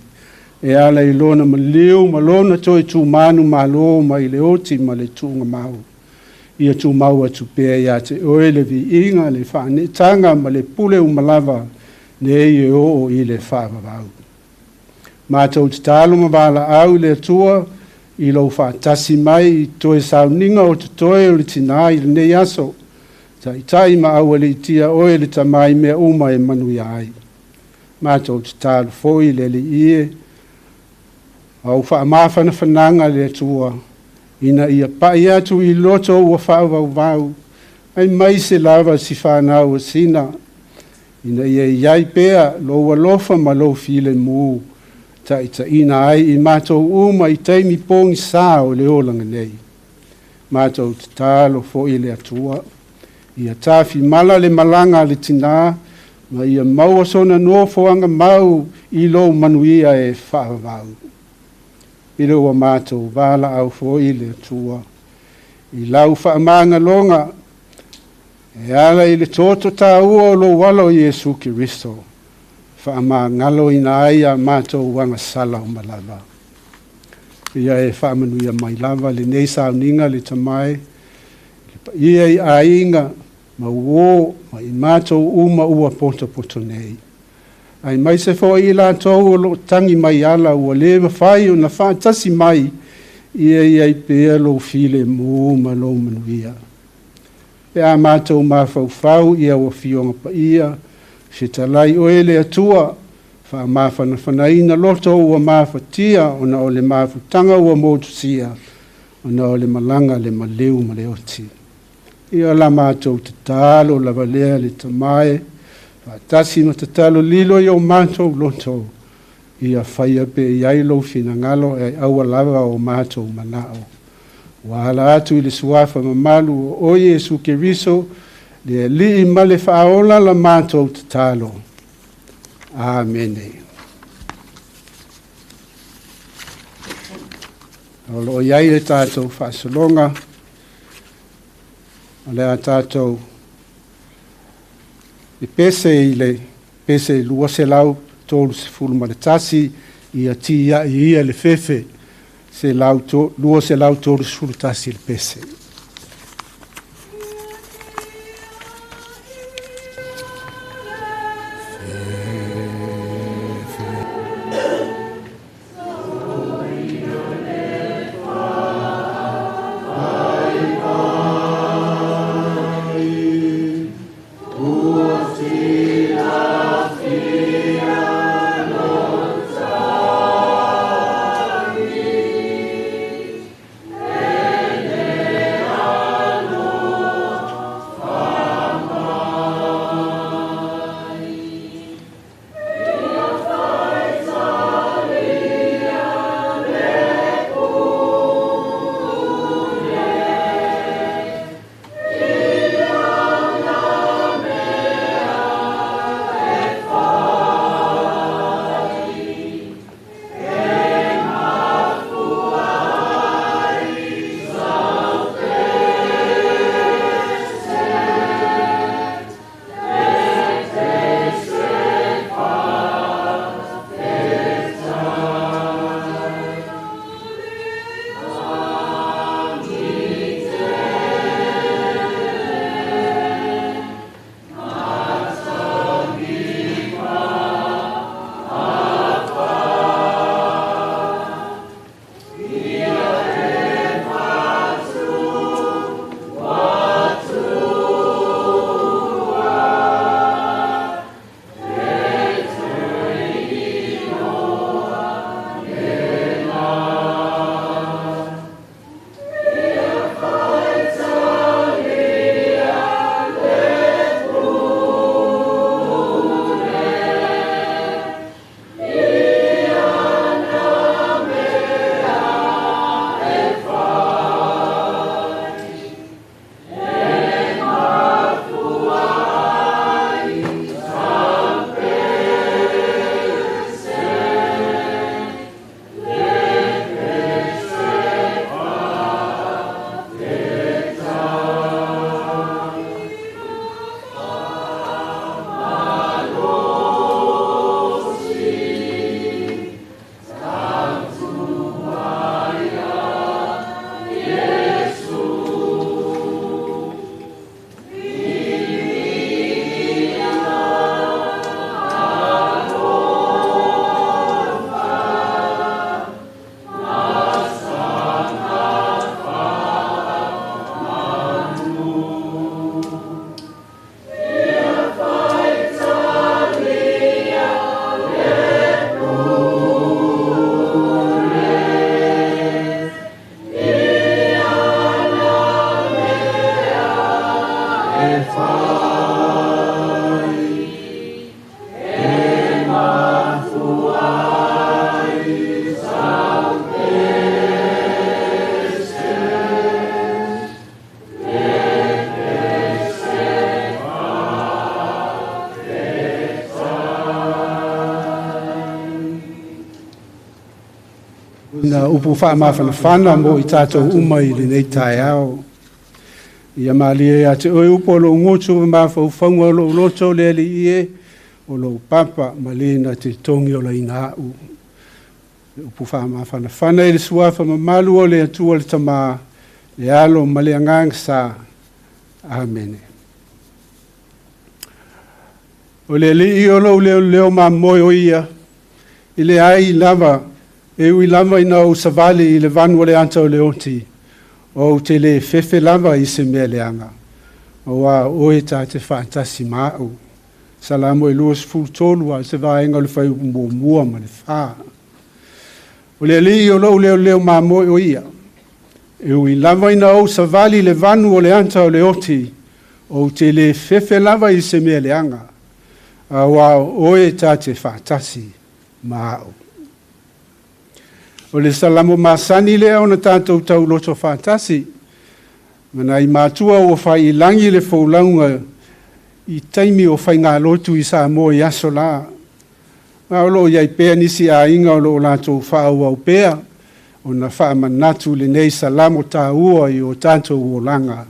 e ala i lona maliu ma lona toe tumanu malo mai le oti ma le tuugamau. Ia tumau atu pea ia te oe le viiga, le faaneetaga ma le pule uma lava, nei e oo i le faavavau. Matou tatalo ma valaau i le Atua, i lou faatasi mai i toe sauniga o totoe o le tinā i lenei aso, taitai ma aualiitia oe le Tama i mea uma e manuia ai. Matou tatalo foi i le Alii e, au faamafanafanaga le Atua, ina ia pai atu i loto ua faavauvau, aemaise lava si fanau o Sina, ina ia i ai pea lou alofa ma lou filemu, taitaiina ai i matou uma i taimi pogisā o le olaga nei. Matou tatalo foi i le Atua, ia tafimala le malaga a le tinā, ma ia maua sona nofoaga mau i lou manuia e faavavau. I le ua matou valaau foi i le Atua, i lau faamagaloga, e ala i le toto taua o lou alo Iesu Keriso, faamagaloina ai a matou agasala uma lava. Ia e faamanuia mai lava lenei sauniga le Tama e, le paia i aiga, ma uō ma i matou uma ua potopoto nei. Aemaise foi i latou o loo tagi mai ala ua le mafai ona faatasi mai, ia i ai pea lou filemu ma lou manuia. Pe a matou mafaufau i au afioga paia, fetalai oe le Atua, faamafanafanaina loto ua mafatia ona o le mafutaga ua motusia, ona o le malaga le maliu ma le oti. Ia la matou tatalo lava lea le Tama e, faatasi ma tatalo lilo i o matou loto, ia faia pe i ai lou finagalo e aua lava o matou manao. Ua ala atu i le suafa mamalu o oe Iesu Keriso, le Alii ma le Faaola la matou tatalo. Amene. O loo i ai le tatou faasologa o le a tatou i pese i le pese 231 ia tiai ia le fefe 231 le pese. Na upu faamafanafana mo i tatou uma i lenei taeao. Ia malie ia te oe upu o lou gutu ma mafaufauga o lou loto le alii e, o lou papa ma le na te togi olaina a'u. Le upu faamafanafana i le suafa mamalu o le Atua le Tamā, le Alo ma le Agaga Sa. Amene. O le alii o lou leoleo mamoe o ia, i le ai lava, e ui lava ina ou savali i le vanu o le ata o le oti, o ou te le fefe lava i se mea leaga, auā oe ta te faatasi ma a'u. Salamo e 23 a o se vaega o le fuaiupu muamua ma le 4. O le alii o lou leoleo mamoe o ia, e ui lava ina ou savali i le vanu o le ata o le oti, o ou te le fefe lava i se mea leaga, auā oe ta te faatasi ma a'u. O le salamo masani lea ona tatou tauloto faatasi, ma nai matua ua faiilagi le folauga i taimi o faigalotu i Samoa i aso la. Ma o loo i ai pea nisi aiga o loo latou faaauau pea Ona faamanatu lenei salamo tāua i o tatou olaga.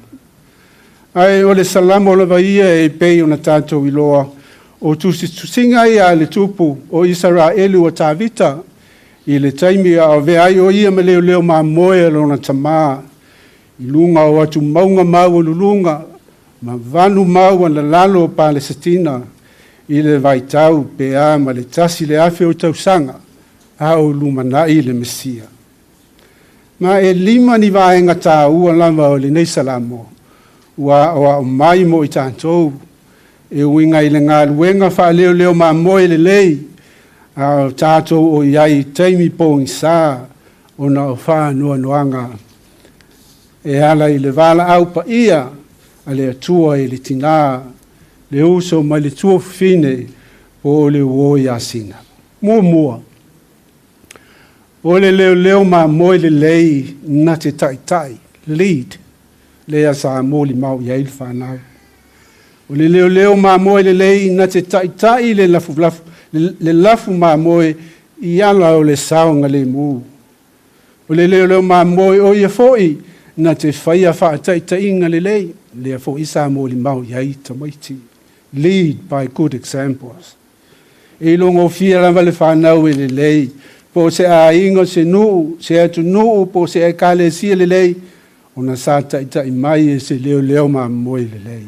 Ae o le salamo lava ia e pei ona tatou iloa, o tusitusiga ia a le tupu o Isaraelu o Tavita i le taimi a o avea ai o ia ma leoleo mamoe a lona tamā i luga o atumauga maualuluga ma vanu maualalalo o Palesetina i le vaitau pe a ma le 1000 o tausaga a o lumanai le Mesia. Ma e 5 ni vaega tāua lava o lenei salamo ua aoao mai mo i tatou e uiga i le galuega faaleoleo mamoe lelei a o tatou o i ai i taimi pogisā ona o faanoanoaga e ala i le valaau paia a le Atua i le tinā, le uso ma le tuafafine po o le uo ia Sina. Muamua, o le leoleo mamoe lelei na te taitai, lead, lea sa molimau i ai le whanau. O le leoleo mamoe lelei na te taitai le lafu mamoe i ala o le saoga lemu. O le leoleo mamoe o ia foi na te whaia whaataitaiga lelei, lea foi sa molimau i ai tamaiti. Lead by good examples. E logofia lava le whanau e lelei, po se aiga se nuu, se atunuu, po se ekalesia lelei, ona sa taitai mai e se leoleo mamoe lelei.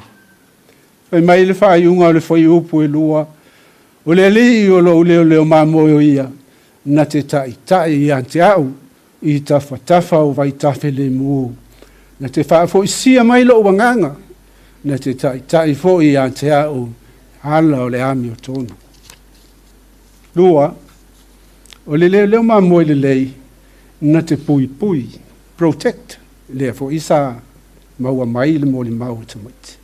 Fai mai le faaiuga o le fuaiupu e 2, o le alii o lou leoleo mamoe o ia, na te taitai ia te au, i tafatafa o vaitafe lemu. Na te faafoisia mai lou agaga, na te taitai foi ia te au, ala o le amiotonu. 2, o le leoleo mamoe lelei, na te puipui, protect, lea foi sa maua mai le molimau o tamaiti.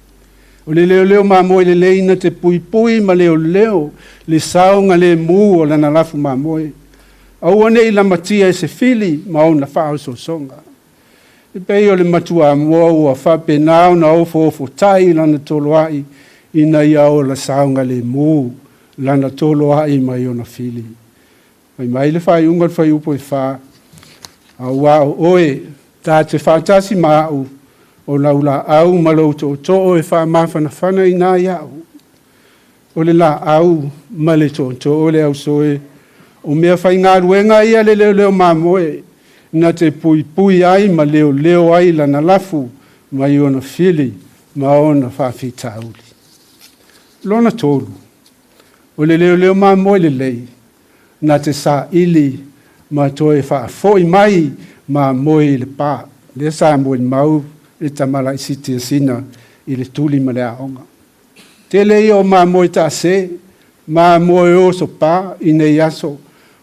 O le leoleo mamoe lelei na te puipui ma leoleo le saoga lemu o lana lafu mamoe. Aua nei lamatia e se fili ma ona faaososoga. E pei o le matua moa ua faapena ona ofoofo tai lana toloai ina ia ola saoga lemu lana toloai mai ona fili. Fai mai le faaiuga o le fuaiupu e 4, auā o oe ta te faatasi ma au o lau laau ma lou tootoo e faamafanafana ina ia'u. O le laau ma le tootoo le ausoe, o mea faigaluega ia le leoleo mamoe, na te puipui ai ma leoleo ai lana lafu mai ona fili ma ona faafitauli. Lona 3, o le leoleo mamoe lelei, na te saili ma toe faafoi mai mamoe i le pā. Lea sa molimau le tamala'i siti a Sina i le tuli ma le aoga. Tele ia o mamoe taase, mamoe oso pā i nei aso,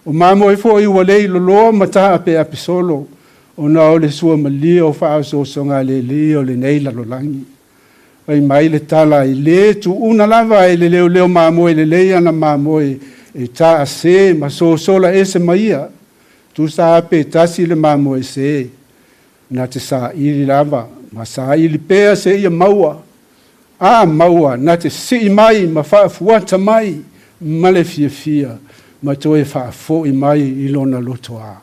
o mamoe foi ua le iloloa ma taapeape solo, ona o le suamalia o faaososoga lelei o lenei lalolagi. Fai mai le tala i le tuuna lava e le leoleo mamoe lelei ana mamoe e taase ma sosola ese mai ia. Tusa ape tasi le mamoe se, na te saili lava, ma saili pea se ia maua. A maua, na te sii mai ma faafuata mai, ma le fiafia, ma toe faafoi mai i lona lotoa.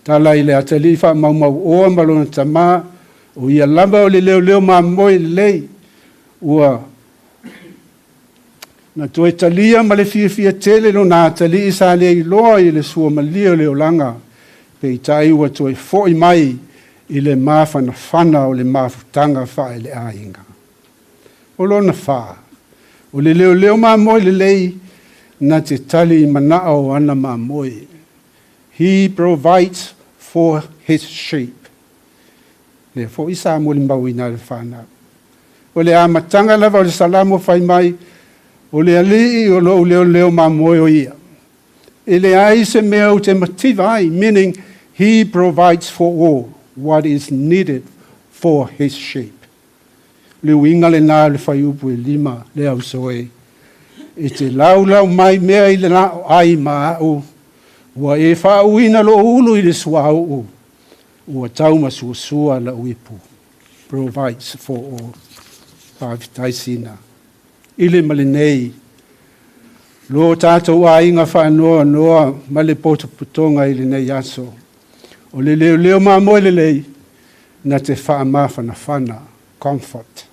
Tala i le atalii faamaumau oa ma lona tamā, o ia lava o le leoleo mamoe lelei, ua na toe talia ma le fiafia tele lona atalii sa le iloa i le suamalia o le olaga, peitai ua toe foi mai i le mafanafana o le mafutaga faaleaiga. O lona 4, o le leoleo mamoe lelei, na te tali i manao o ana mamoe. He provides for his sheep. Lea foi sa molimauina le whanau. O le amataga lava o le salamo fai mai, o le alii o lou leoleo mamoe o ia. E leai se mea ou te mativa ai, meaning he provides for all what is needed for his sheep. Le uiga lenā o le fuaiupu e 5 le ausoe. E te laulau mai mea i le lao ai ma au, ua e faauina lou ulu i le suauu, ua taumasuasua lau ipu. Provides for all. Faafetai Sina. I le ma lenei, lo tātou aiga faanoanoa ma le potopotoga i lenei aso. O le leoleo mamoe lelei, na te faamafanafana, comfort.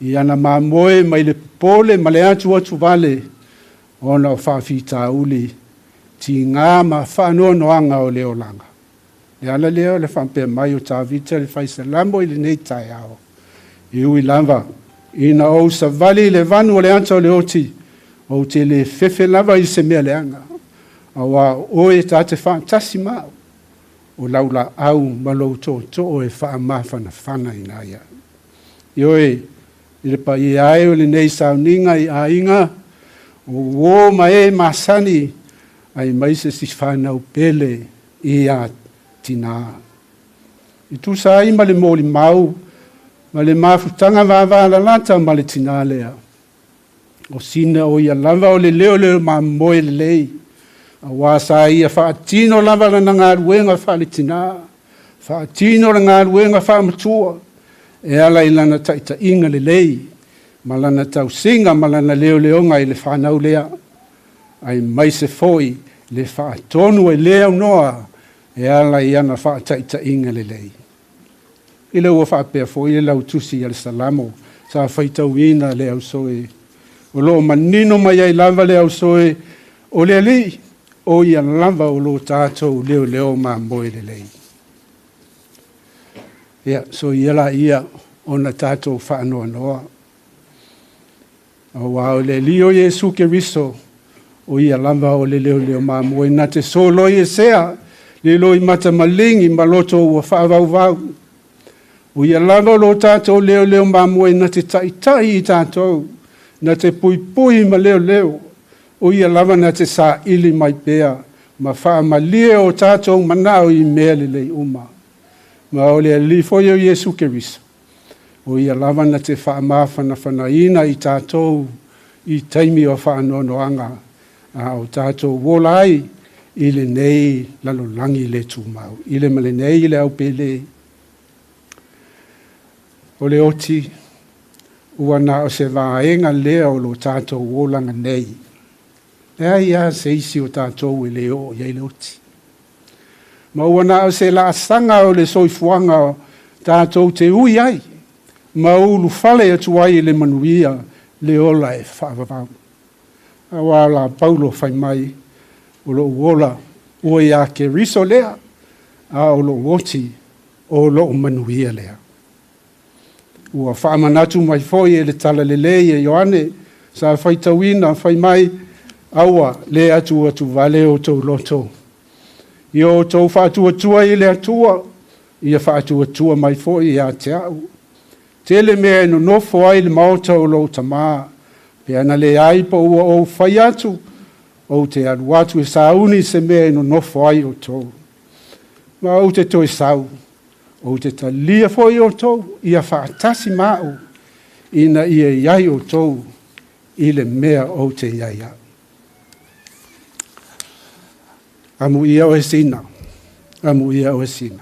I ana mamoe mai le popole ma le atuatu vale, ona o faafitauli, tigā ma faanoanoaga o le olaga. Le ala lea o le faapea mai o Tavita le faisalamo i lenei taeao. E ui lava, ina ou savali i le vanu o le ata o le oti, ou te le fefe lava i se mea leaga. Auā o oe ta te faatasi ma au, o lau laau ma lou tootoo e faamafanafana ina ia. Ioe, i le paia ai o lenei sauniga i aiga, o uō ma e masani, aemaise si fanau pele ia tinā. I tusa ai ma le molimau ma le mafutaga vavalalata ma le tinā lea. O sina o ia lava o le leoleo mamoe lelei, auā sa ia faatino lava lana galuega faaletinā, faatino le galuega faamatua, e ala i lana taitaiga lelei, ma lana tausiga ma lana leoleoga i le fanau lea, aemaise foi le faatonu e le aunoa e ala i ana faataitaiga lelei. I le ua faapea foi le lautusi a le Salamo sa faitauina le ausoe. O lo o manino mai ai lava le ausoe o le Alii, o ia lava o lo tatou leoleo mamoe lelei. Ia, so ia la ia ona tatou faanoanoa. Auā o le Alii o Iesu Keriso, o ia lava o le leoleo mamoe na te soloi esea le loimata maligi ma loto ua faavauvau. O ia lava o lo tatou leoleo mamoe na te taitai i tatou, na te puipui ma leoleo. O ia lava na te saili mai pea ma faamalie o tatou manao i mea lelei uma. Ma o le Alii foi o Iesu Keriso, o ia lava na te faamafanafanaina i tatou i taimi o faanoanoaga, a o tatou ola ai i lenei lalolagi le tumau, i le ma lenei i le aupele. O le oti, ua na o se vaega lea o lo tatou olaga nei. Leai lava se isi o tatou e le oo i ai le oti. Ma ua na o se laasaga o le soifuaga tatou te ui ai, ma ulufale atu ai i le manuia le ola e faavavau. Auā la Paulo fai mai, o lou ola ua iā Keriso lea, a o lou oti o lou manuia lea. Ua faamanatu mai foi e le Talalelei e Ioane sa faitauina fai mai, Aua le atuatuvale outou loto. Ia outou faatuatua i le Atua, ia faatuatua mai foi ia te au. Tele mea e nonofo ai le maota o lou Tamā, pe ana leai po ua ou fai atu, ou te alu atu e sauni se mea e nonofo ai outou. Ma ou te toe sau, ou te talia foi outou ia faatasi ma au, ina ia i ai outou i le mea ou te i ai au. Amuia oe Sina, amuia oe Sina.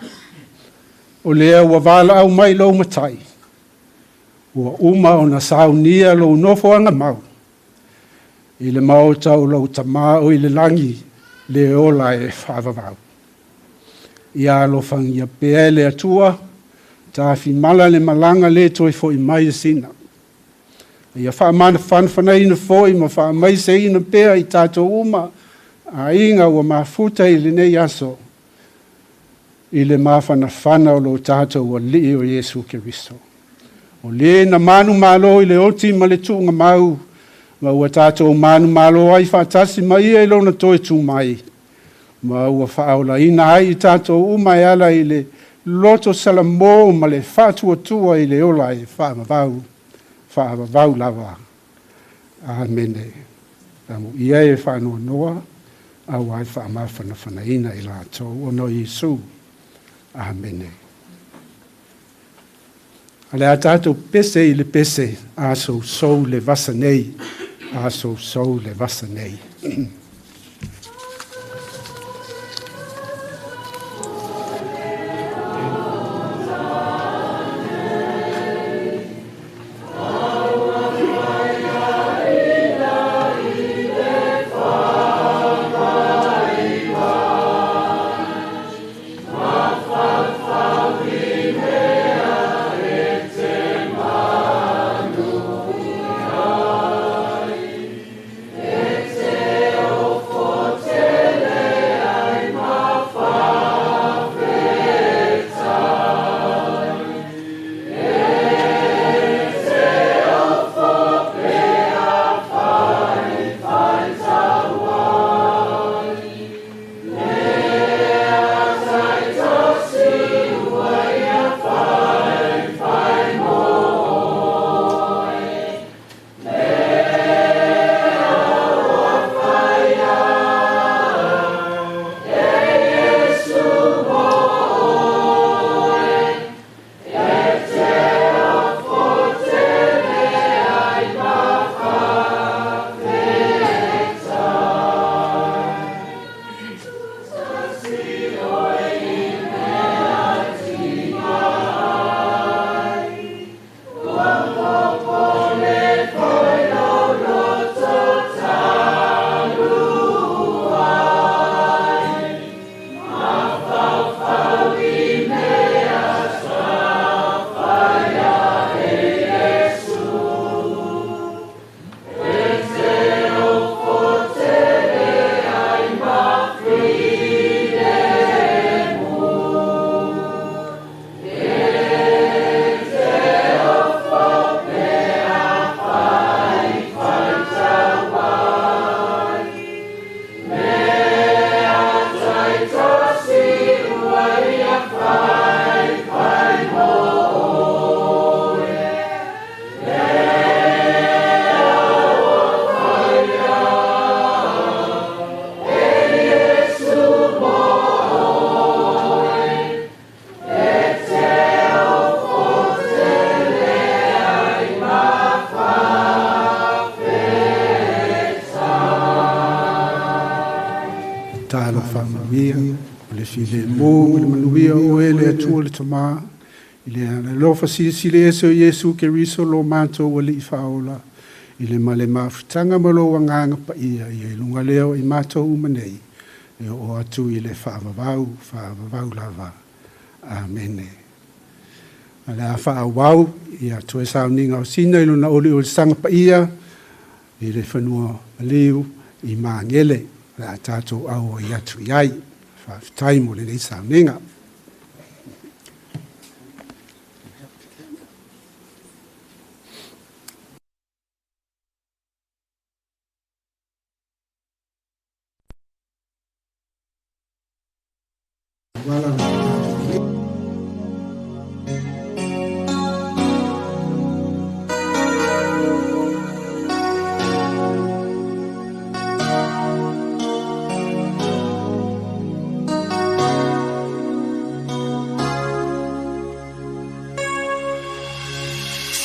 O lea ua valaau mai lou matai, ua uma ona saunia lou nofoaga mau i le maota o lou Tamā o i le lagi, le ola e faavavau. Ia alofagia pea e le Atua, tafimala le malaga le toe foi mai e Sina. Ia faamafanafanaina foi ma faamaiseina pea i tatou uma aiga ua mafuta i lenei aso i le mafanafana o lo tatou Alii o Iesu Keriso. O le na manumalo i le oti ma le tuugamau, ma ua tatou manumalo ai faatasi ma ia i lona toe tu mai, ma ua faaolaina ai i tatou uma e ala i le loto salamo ma le faatuatua i le ola e faavavau, faavavau lava. Amene. Amuia e faanoanoa, auā e faamafanafanaina i latou ona o Iesu. Amene. A le a tatou pese i le pese, a sousou le vasa nei, a sousou le vasa nei. manuia. O le filemu ma le manuia o oe le Atua le Tama, i le alofa silisili ese o Iesu Keriso lo matou Alii Faaola, i le ma le mafutaga ma lou Agaga Paia, ia i luga lea o i matou uma nei, e oo atu i le faavavau, faavavau lava. Amene. O le a faaauau ia toe sauniga o Sina i lona oliolisaga paia i le fanua maliu i Magele. O le a tatou auai atu i ai. Faafetai mo lenei sauniga.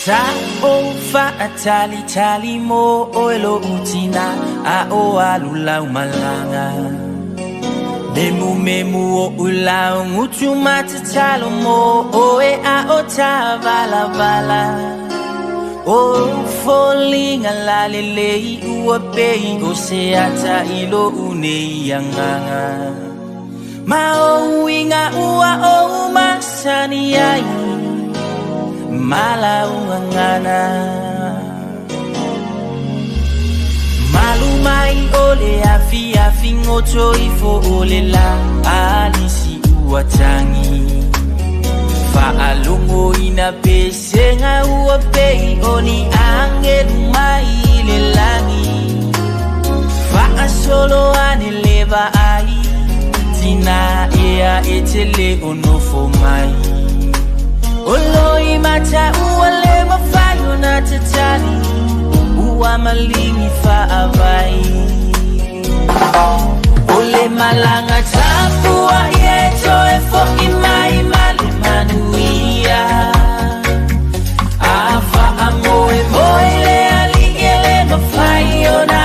Sa ou faatalitali mo oe lo utina a o alu lau malaga. Memu memu o ulau ngutu matatalo mo oe a o tavalavala. O folinga la lelei ua pei o se ata i lo unei angaga. Ma o uiga ua o masani ai malaungangana. Malu mai o le afi afi ngoto ifo o le la alisi ua tangi. Faalongo ina pesenga ua pei o ni angelu mai le langi. Faasolo ane leva ai tina ea e te le o nofo mai. Oloi mata ua le mawhai o nā tatali ua malingi whaawai. Ole malanga tapua i e toe foki mai male manuia. A wha moe moe le ali e le mawhai o nā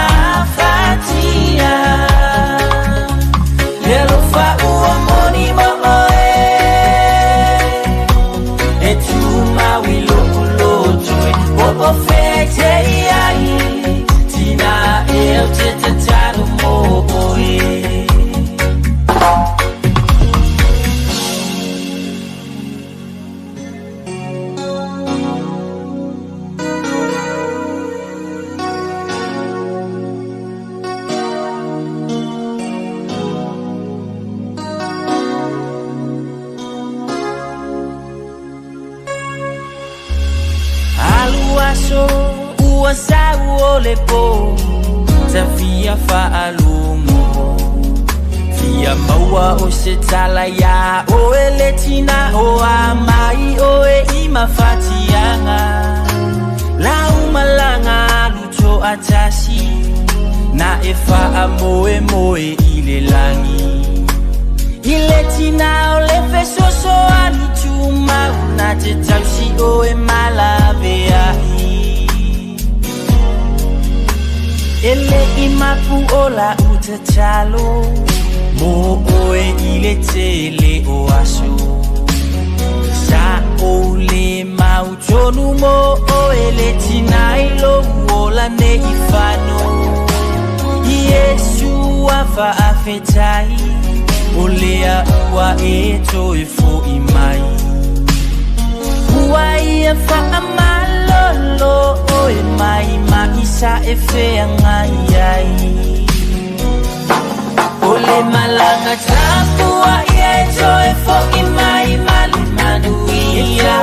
whatia. Le alofa ua moni mo oe e tu maui lo lotoe o o fete ai tina e o te tatalo mo oe. Ua sau o le po tafia faalongo. Fia maua o se tala ia o e le tina o a mai o e i mafatiaga. Lau malanga alu to atasi na e faamoe moe i le langi. I le tina o le fesoso ani tumau na te tausi o e malaveai. Ele i mapu o la utatalo mo oe i le tele o aso. Sa o le mau tonu mo oe le tina i lo ola ne i whano. Iesu a whaafetai o lea ua e toe fo i mai. Ua ia whaamalolo oe mai maisa e wheanga iai. Ole malanga tapua i e toe fo i mai male manuia.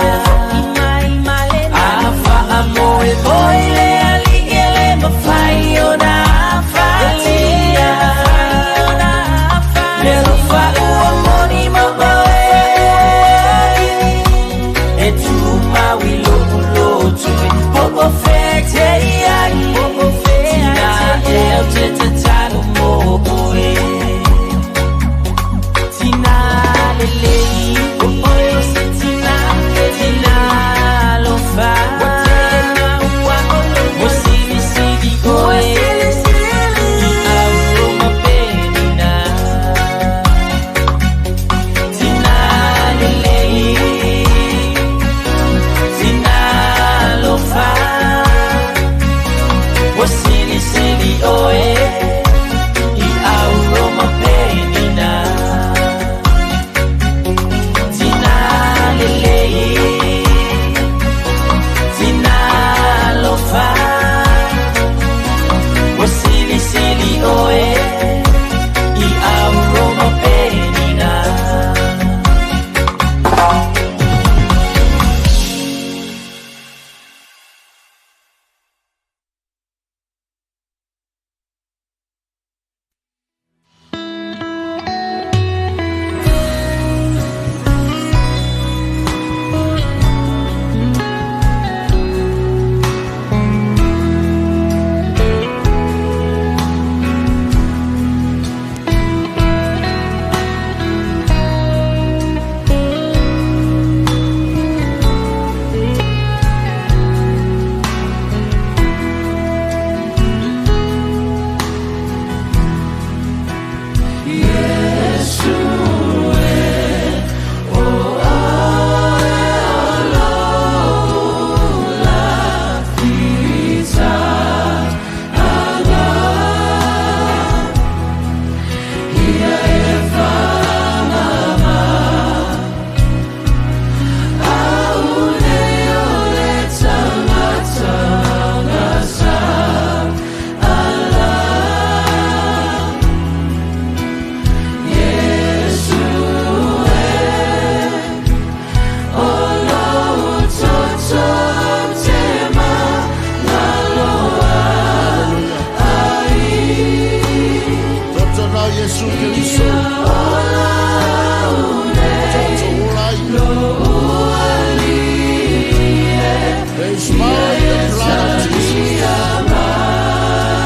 A wha moe moe le ali e le mawhai o nā whatia. Le alofa ua moni mo oe e tu maui lo lotoe po o fete ai tina e o te tatalo mo oe. Tina lelei There is power in the blood of Jesus.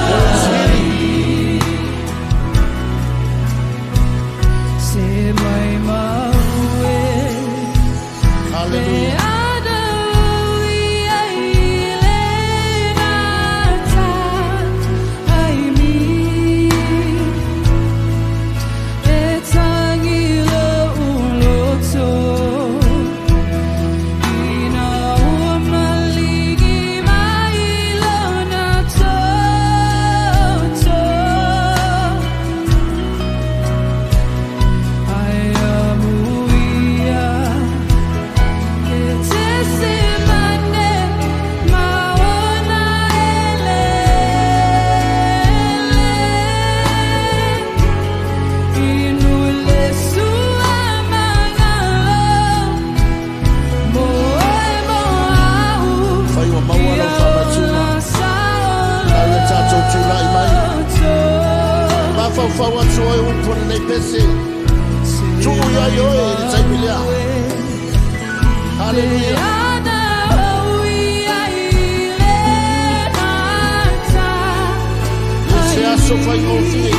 There is healing. Hallelujah. Fai ua maua lau faamatūga. Lau ia tatou tula'i mai. Mafaufau atu oe upu o lenei pese. Tuu iai oe i le taimi lea. Haleluia. I se aso faigofie.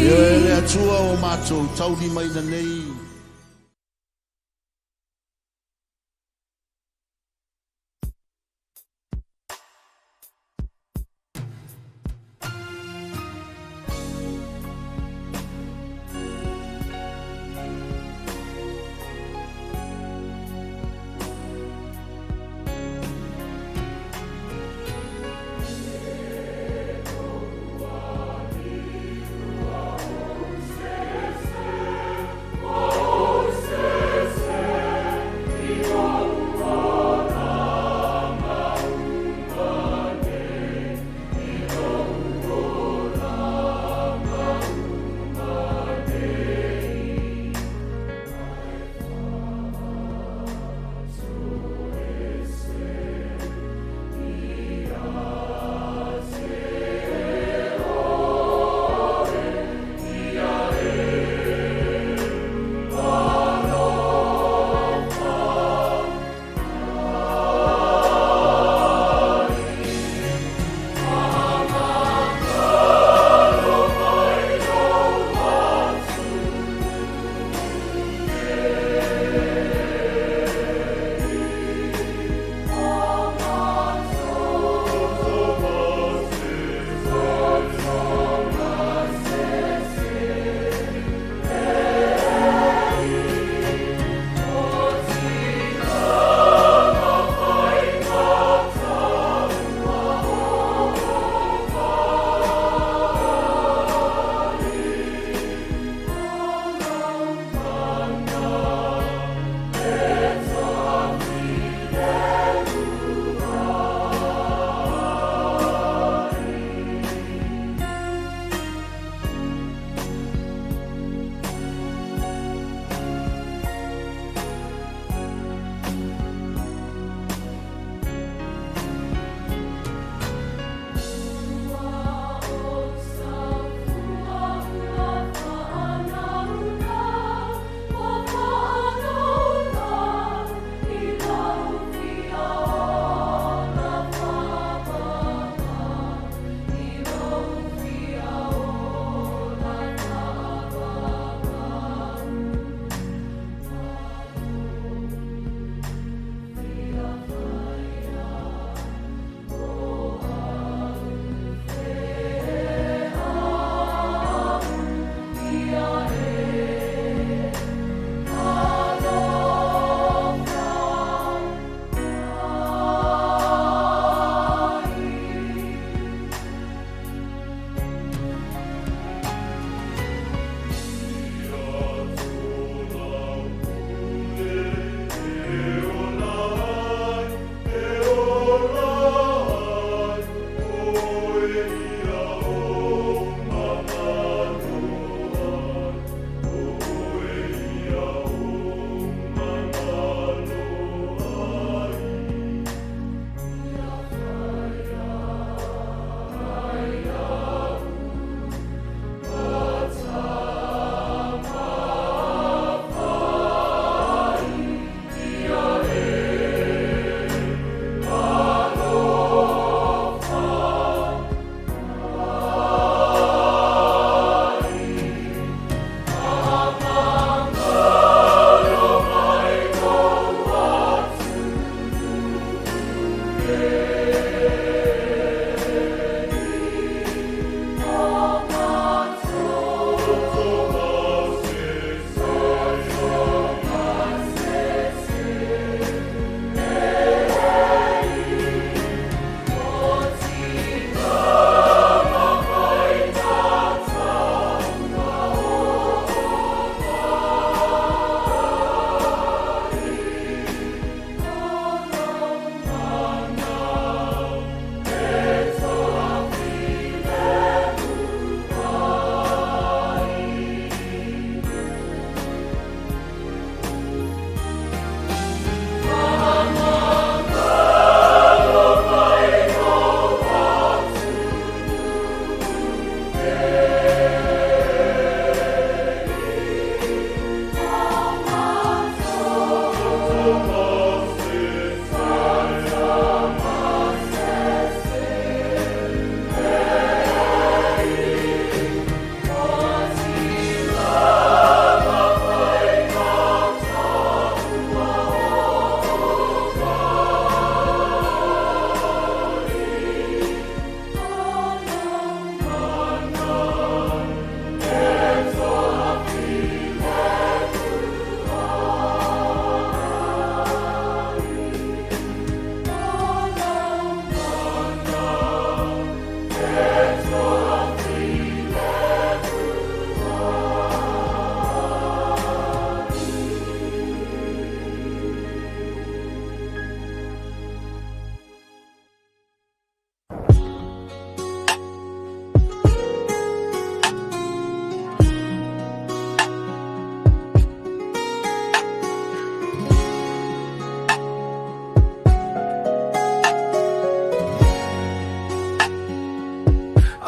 E oe le Atua o matou taulimaina nei.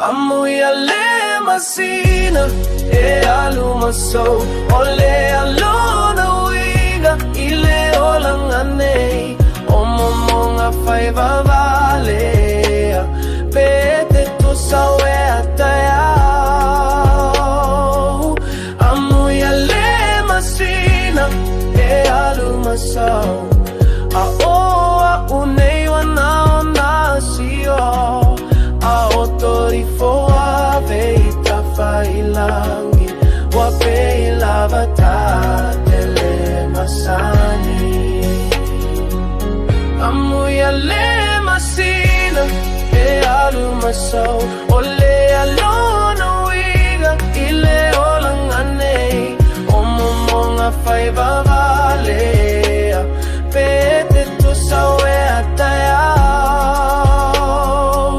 Amu ia le masina e alu masau O le alona uiga i le olanga nei O momonga whai vavalea Pe te tusa wea tai au. Amu ia le masina e alu masau A o a unei wana o nā sio. A o tori foa ve i tawhailangi Wa pe i lava tā te le masani. Amu ia le masina e alu masau O le alona uiga i le olanga nei O momonga whai vavalea Pe te tusa wea tai au.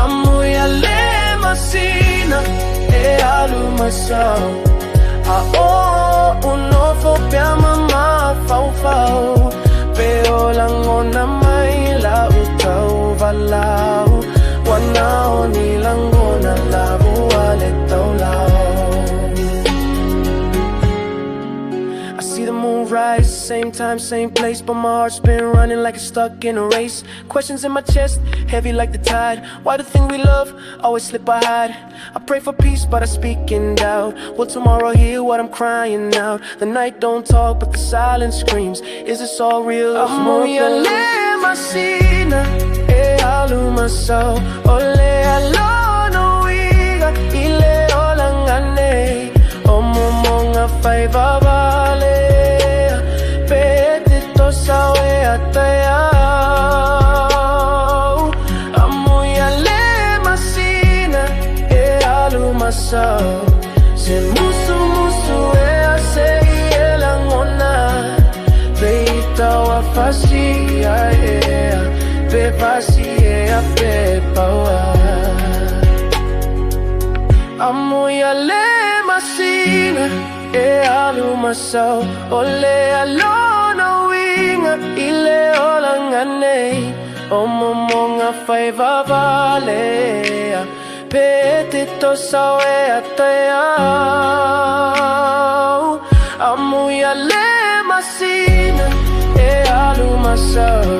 Amu ia le masina e alu masau A o unofo pia mama fau fau Pe o langona mai la utau valau Wana o ni langona lavu ale taulau. I see the moon rise, same time, same place, but my heart's been running like it's stuck in a race. Questions in my chest, heavy like the tide. Why the thing we love always slip or hide? I pray for peace, but I speak in doubt. Will tomorrow hear what I'm crying out? The night don't talk, but the silence screams. Is this all real? Amu ia le masina e alu masau O le alona uiga i le olanga nei O momonga whai vavalea Pe te tosa wea tai au. Amu ia le masina e alu masau Se musu musu e a se i e langona Pe i taua fasia ea Pe pasi e a pe paua. Amu ia le masina e alu masau O le alona uiga i le olanga nei O momonga whai vavalea Pe te tosa wea tai au. Amu ia le masina e alu masau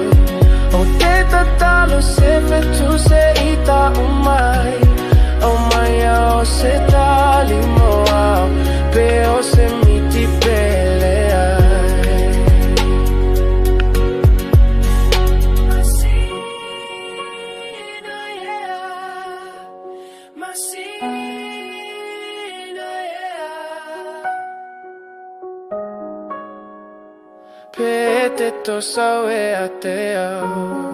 O te tatalo se fetu se ita umai O mai o se tali moa Pe o se miti pele ai. le tosa e a te au.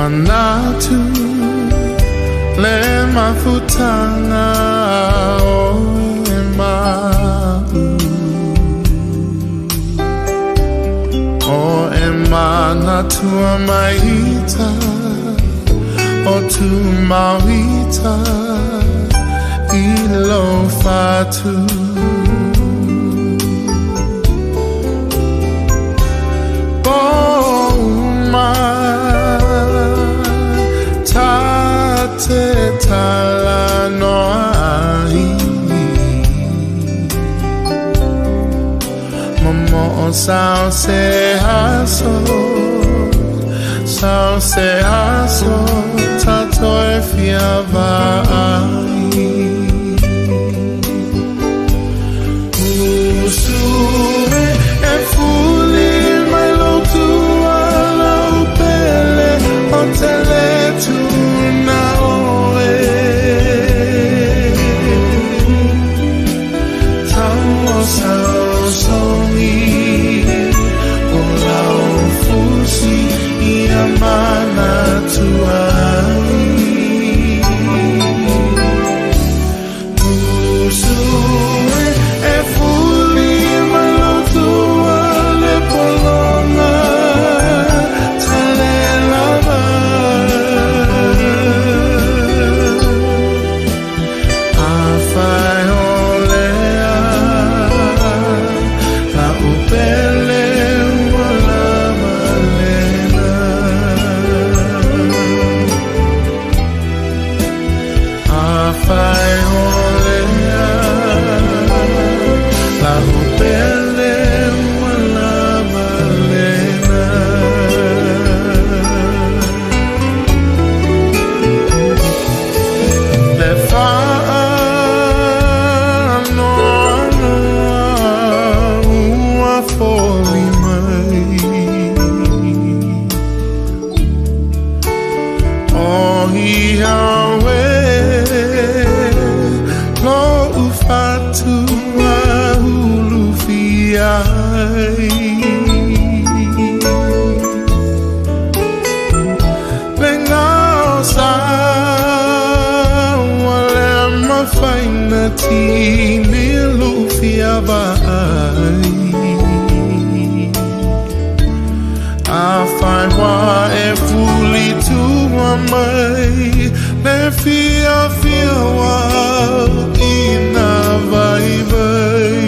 Manatu le mafutanga o e ma'u O e manatua maita o tu mauita i lo fatu. Te tala noa ai Momo o sao se aso, sao se aso Tato e fia vaai Usu e fuli mai lo tua lau pele O te le tuna oe Tau o sao songi O lau fusi ia mana tuai Usu e fuli mai lo tua le polonga Tale lava A whai o lea La upele ua lava lena A whai o lea La upele ua lava lena Le whaanoanoa ua foli mai O ia oe lo ufatua ulu fiai Le ngao sa wa le mafaina tini lu fia vai A whai wā e fuli tua mai Le fia fia wā i nā vai vai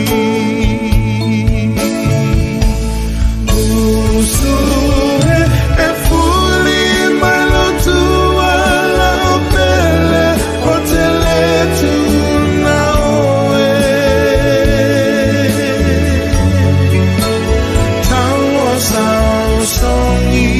Usu e fuli mai lo tua lau pele O te le tuna oe Tau o sao songi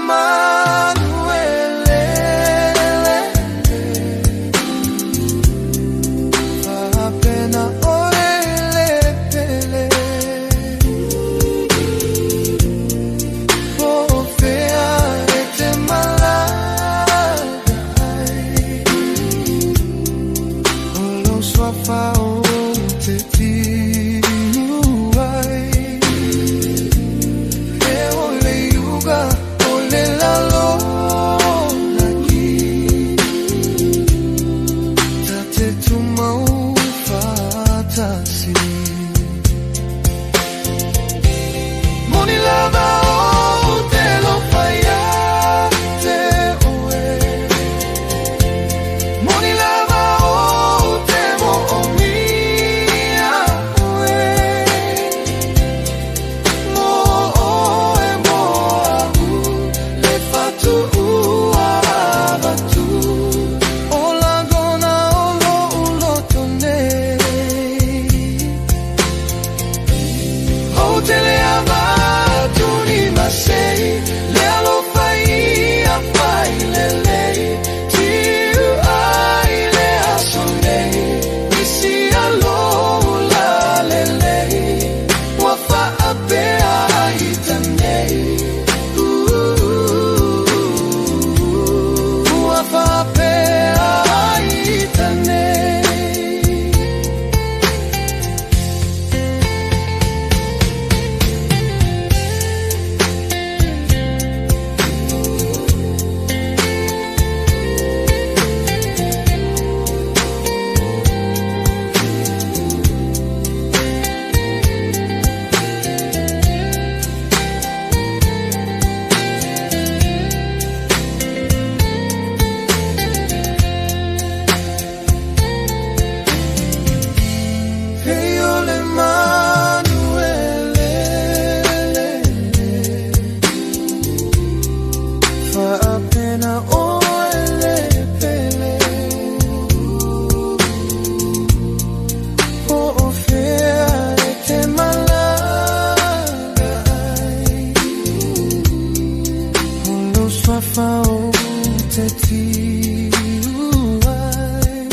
manu e lele, Faapena oe le pele. Po o fea e te malaga ai, O lou suafa ou te tiu ai. E o le iuga o le lalolagi, Ta te tumau faatasi. Moni lava ou te alofa ia te oe, Moni lava ou te moomia oe, Mo oe mo a'u le fatuuavatu, O lagona o lo'u loto nei. Ou te le avatu ni masei, Le alofa ia fai lelei, Tiu ai le aso nei, Isi alo la lelei, Ua faapea ai nei. Ua faapea ai nei. E o le manu e lele, Faapena oe le pele. Po o fea e te malaga ai, O lou suafa ou te tiu ai.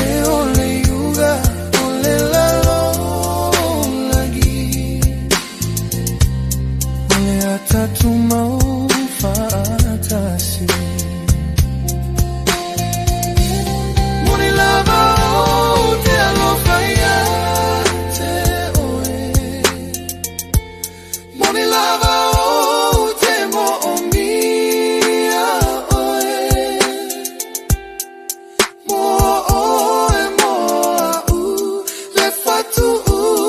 E o le iuga o le lalolagi, O le a tatou faatasi. Moni lava ou te alofa ia te oe, Moni lava ou te moomia oe, Mo oe mo a'u le fatuuavatu,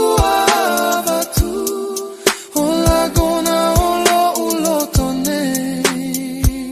O lagona o lo'u loto nei.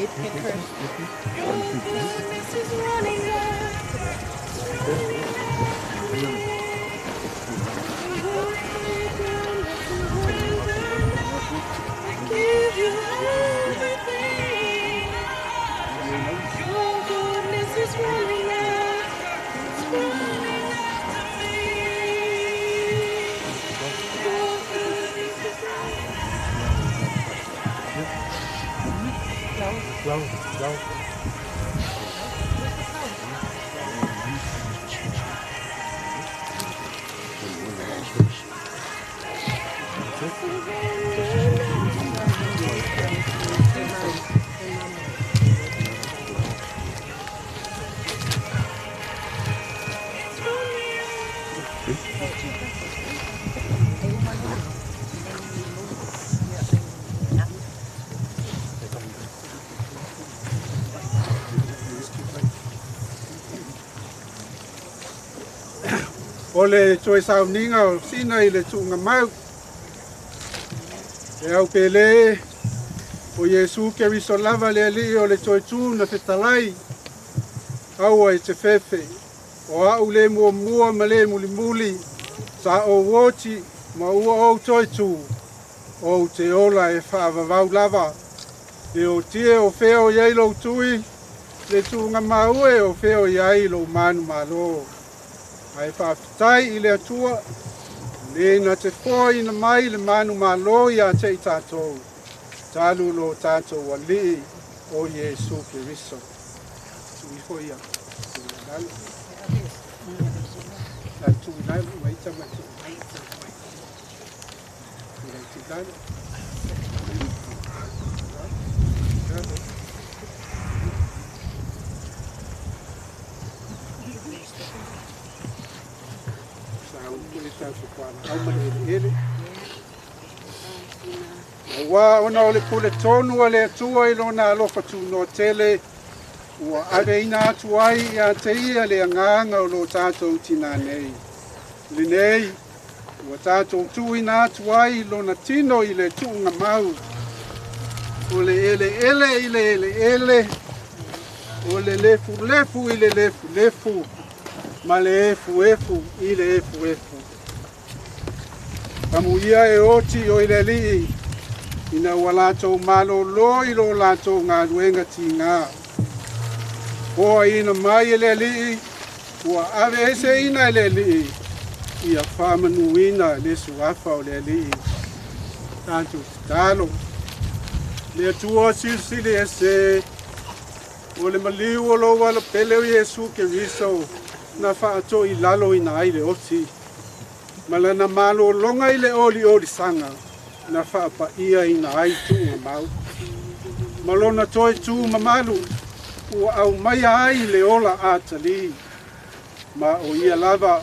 Goodness is running after, it's running I give you everything. Your goodness is running after, it's running after me. Your goodness is running O le toe sauniga o Sina i le tuugamau. E au pele o Iesu Keriso lava le alii o le toe tu na fetalai. Aua e te fefe. O au le muamua ma le mulimuli. Sa ou oti ma ua ou toe tu. Ou te ola e faavavau lava. Le o tie o fea o iai lou tui. Le tuugamau e o fea o iai lou manu malo. Ae faafetai i le Atua, le na te foaina mai le manu malo ia te i tātou, talu lo tātou alii o Iesu Keriso. Tu ifo ia. Tu i lalo. Ai tu i lalo, mai tama tu. Tu i lalo. Ua ona o le pule tonu a le Atua i lona alofa tunoa tele, ua aveina atu ai ia te ia le agaga o lo tātou tinā nei. Lenei, ua tātou tuuina atu ai lona tino i le tuugamau. O le eleele i le eleele, o le lefulefu i le lefulefu, ma le efuefu i le efuefu. Amuia e oti o i le alii, ina ua latou malōlō i lo latou galuega tigā. Poaina mai e le alii, ua aveeseina e le alii, ia faamanuina le suafa o le alii. Tatou tatalo, le Atua silisili ese, o le maliu o lou alopele o Iesu Keriso, na faatoʻi lalo ina ai le oti. Ma lana malōloga i le oliolisaga na faapaia ina ai tuugamau. Ma lona toe tu mamalu ua aumaia ai le ola atalī. Ma o ia lava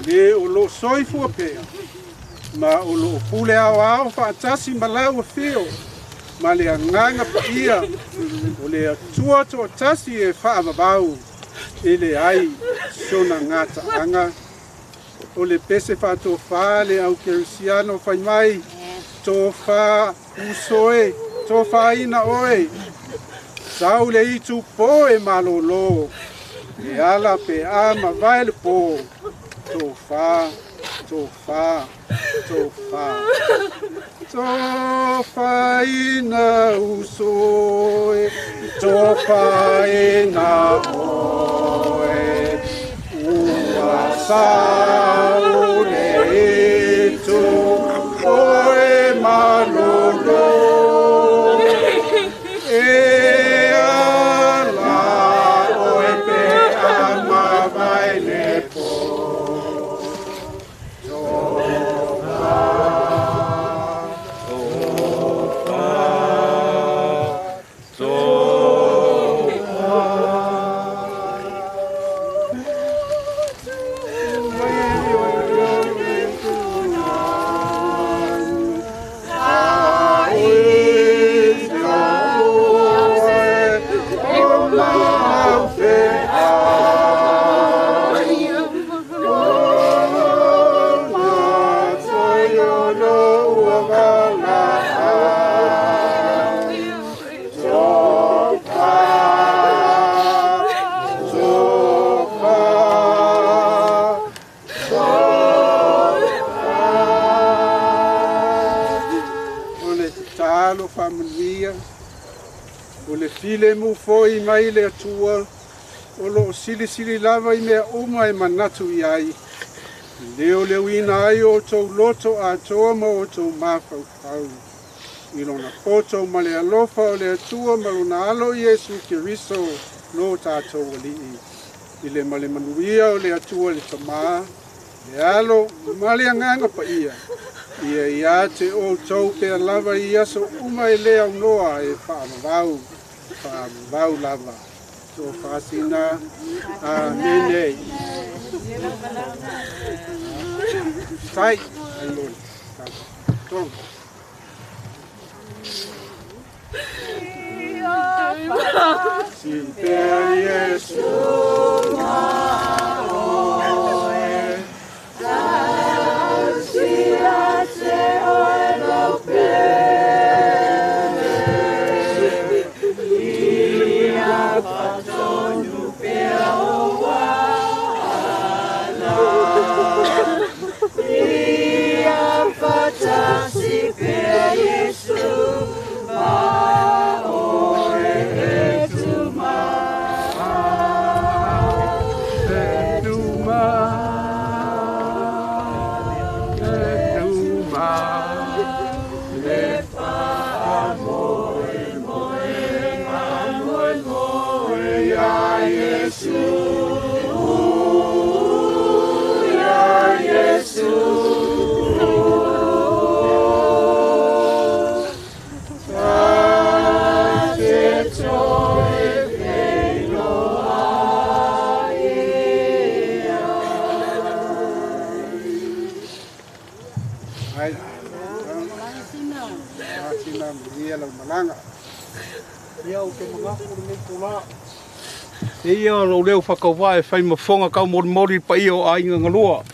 le o loo soifua pea. Ma o loo pule aoao faatasi ma lau afio. Ma le agaga paia o le Atua toatasi e faavavau e leai sona gataaga. O le pese faatofā le au kerisiano fai mai, tofā uso e, tofāina oe. Sau le itu pō e malōlō, e ala pe a mavae le pō. Tofā, tofā, tofā. Tofāina uso e, tofāina oe. Ua sau le itu oe malōlō. E ala oe pe a mavae le pō. Tofā, tofā, tofā. Filemu foi mai le Atua, o loo silisili lava i mea uma e manatu i ai. Leoleuina ai o outou loto atoa ma outou mafaufau. I lona poto ma le alofa o le Atua ma lona alo Iesu Keriso lo tatou Alii. I le ma le manuia o le Atua le Tamā, le Alo ma le Agaga Paia, ia ia te outou pea lava i aso uma e le aunoa e faavavau, faavavau lava. Toafasina. Amene. Tai, ai lona. Tonga. Si per Iesu ma oe, tausi te oe lau pele, ia fatonu pea o ala, ia fatasi pea Iesu ma oe e tuma, e tuma, e tuma, le faamoemoe, faamoemoe ia Iesu, ia Iesu. Ta te toe feiloai ai. Ai, sina manuia lau malaga. Ia o te mangaku o lenei tolā. E ia lou leo whakawā e whai mafonga kau morimori pa ia o aiga galua.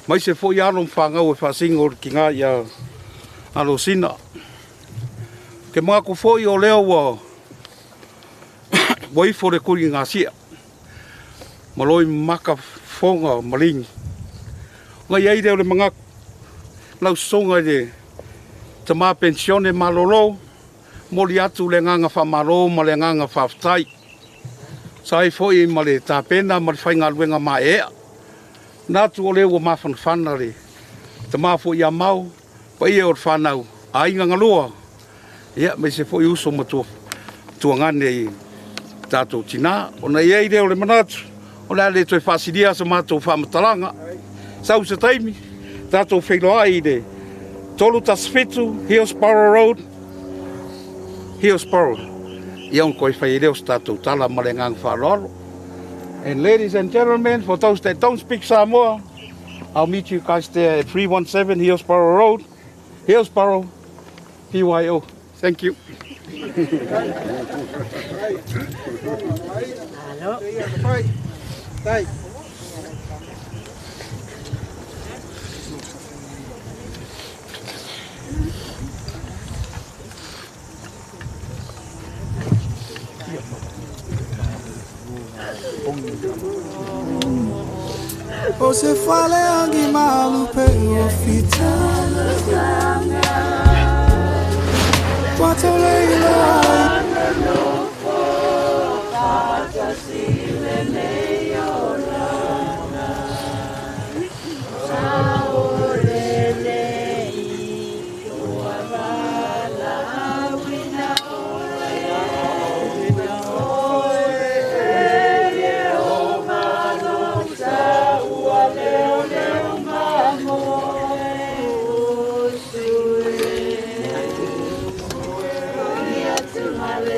Mai se foi alo mwhangau e whasingo o ki ngā ia alo sina. Te mangaku foi o leo ua waifo le kuri ngā sia. Maloi maka fonga malingi. Ngai ai leo le mangaku. Lau songa i le tamā pensione malolo. Moli atu le nganga whamalo ma le nganga whawhtai. Sa ai foi ma le tāpena ma le whaingaluenga ma ea. Nātu o leo ua mawhanawhana le tamā foi a mau, pa ia o le whanau, a inga ngaloa. Ia, me se foi uso ma tuangane i tātou tina. Ona i ei leo le manatu, o le ale toe whaasilia sa mātou whaamatalanga. Sau se taimi, tātou wheiloa i le 317 Hillsborough Road, Hillsborough. Ia on koe whai leo sa tātou tala ma le nganga whaaloalo. And ladies and gentlemen, for those that don't speak Samoa, I'll meet you guys there at 317 Hillsborough Road, Hillsborough, PYO. Thank you. Hello. Tai. O se fale angi malu pe o fita. Wato leila.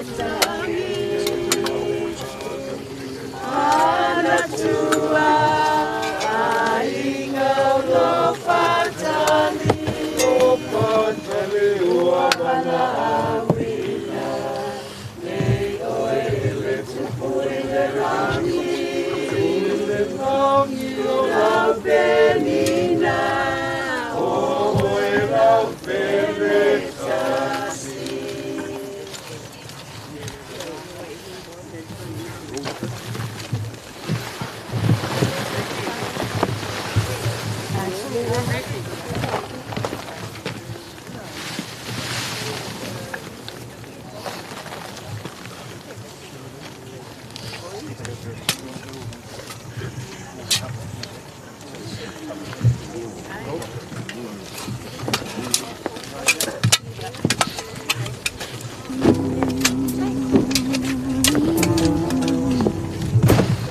Thank you.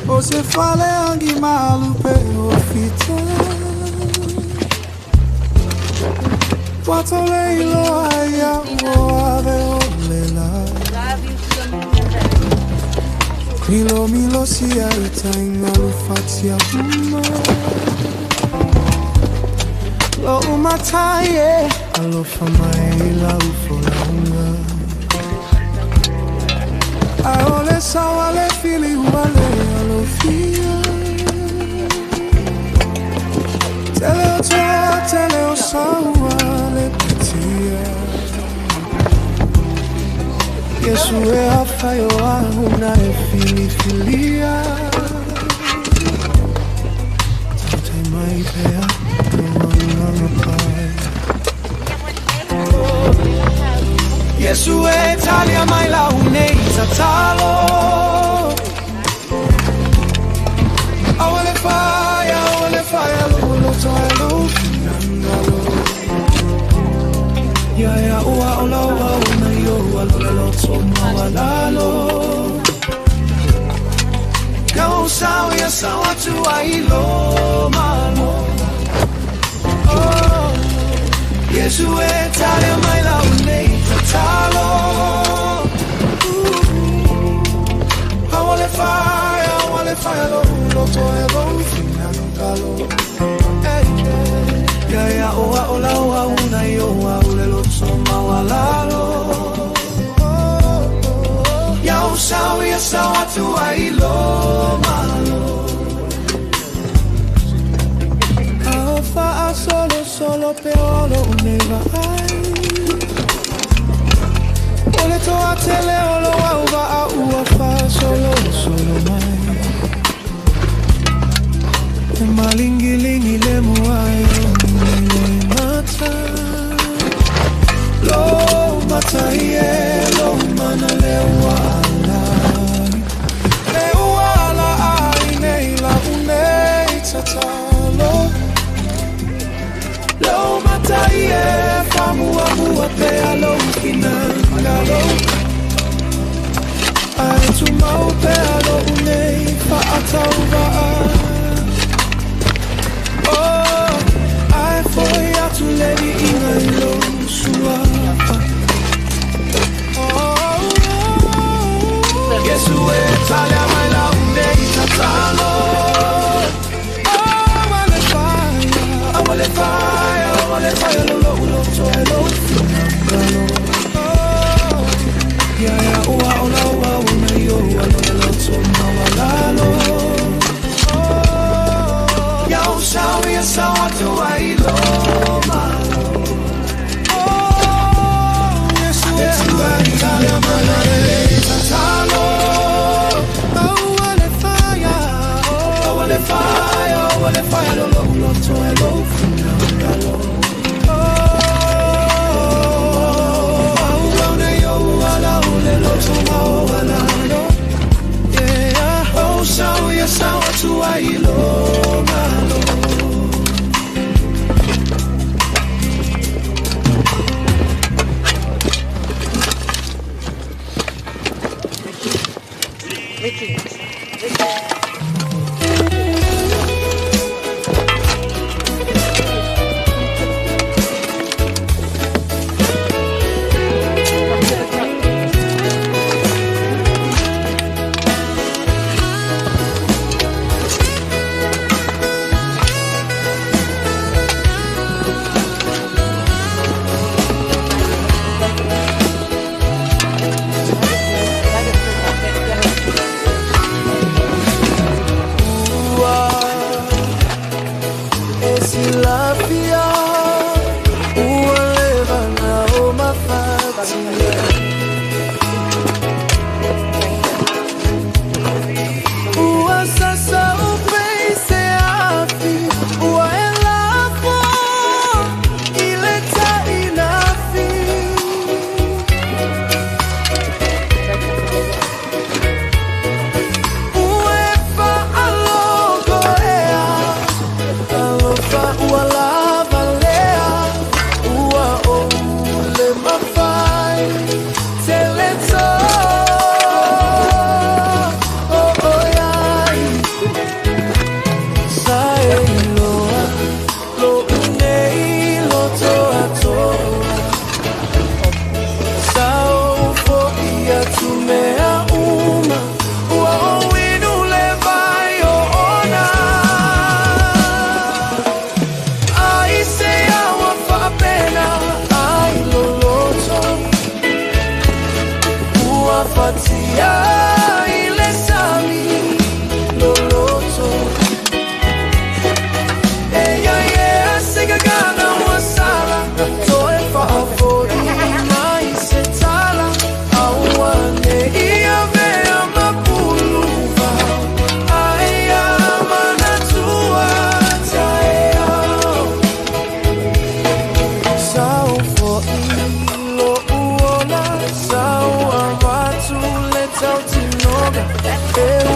O se fale angi malu pe o fita. Wato le ilo aia o ave o lela. Milo milo sia itainga lufatia uma. Lo umataie alofa mai la ufolanga. Aole sawale fili uale alofia. Tele o toa, tele o sawale patia. Yesu e afaio ahuna e fili filia. Tautai mai pea te pai. Yesu e talia mai la unei tatalo. Awale fire, lo lo lo finangalo. Ya ya ua ola ua una yo ua lo lo to mawalalo. Kau sao ya sao atu ai lo malo. Oh, Yesu e talia mai la unei tatalo. Awale fire, lo lo to e lo finangalo. Hey, ya ya oa ola oa una yo oa ule lo to mawalalo. Ya o sao ya sao atu ai lo malo. Fa a solo solo pe olo uneva ai. Ole to a tele olo au va a ua fa solo solo mai. E malingilingi le muai o le mata. Lo mata ie lo mana le uala. Le uala ai nei la unei tatalo. Lo mataie famua mua pe alo kinangalo. Ai tumau pe alo unei fa'atauva'a. Oh, ai foi atu leli inga ilo suafa. Oh, Yesu e talia mai la unei tatalo. Oh, wale fire, wale fire, wale fire, lo lo lo to lo finangalo. Oh, ya ya ua ola ua una yo ua lo lo to mawalalo. Oh, ya o sao ya sao atu ai lo malo. Oh, Yesu e talia mai la tatalo. Oh, wale fire, oh, wale fire, wale fire, lo lo lo to lo finangalo. Oh, una yo ala ule lo to mawalalo. Yeah, oh, sao ya sao atu ai lo malo. Ricky. E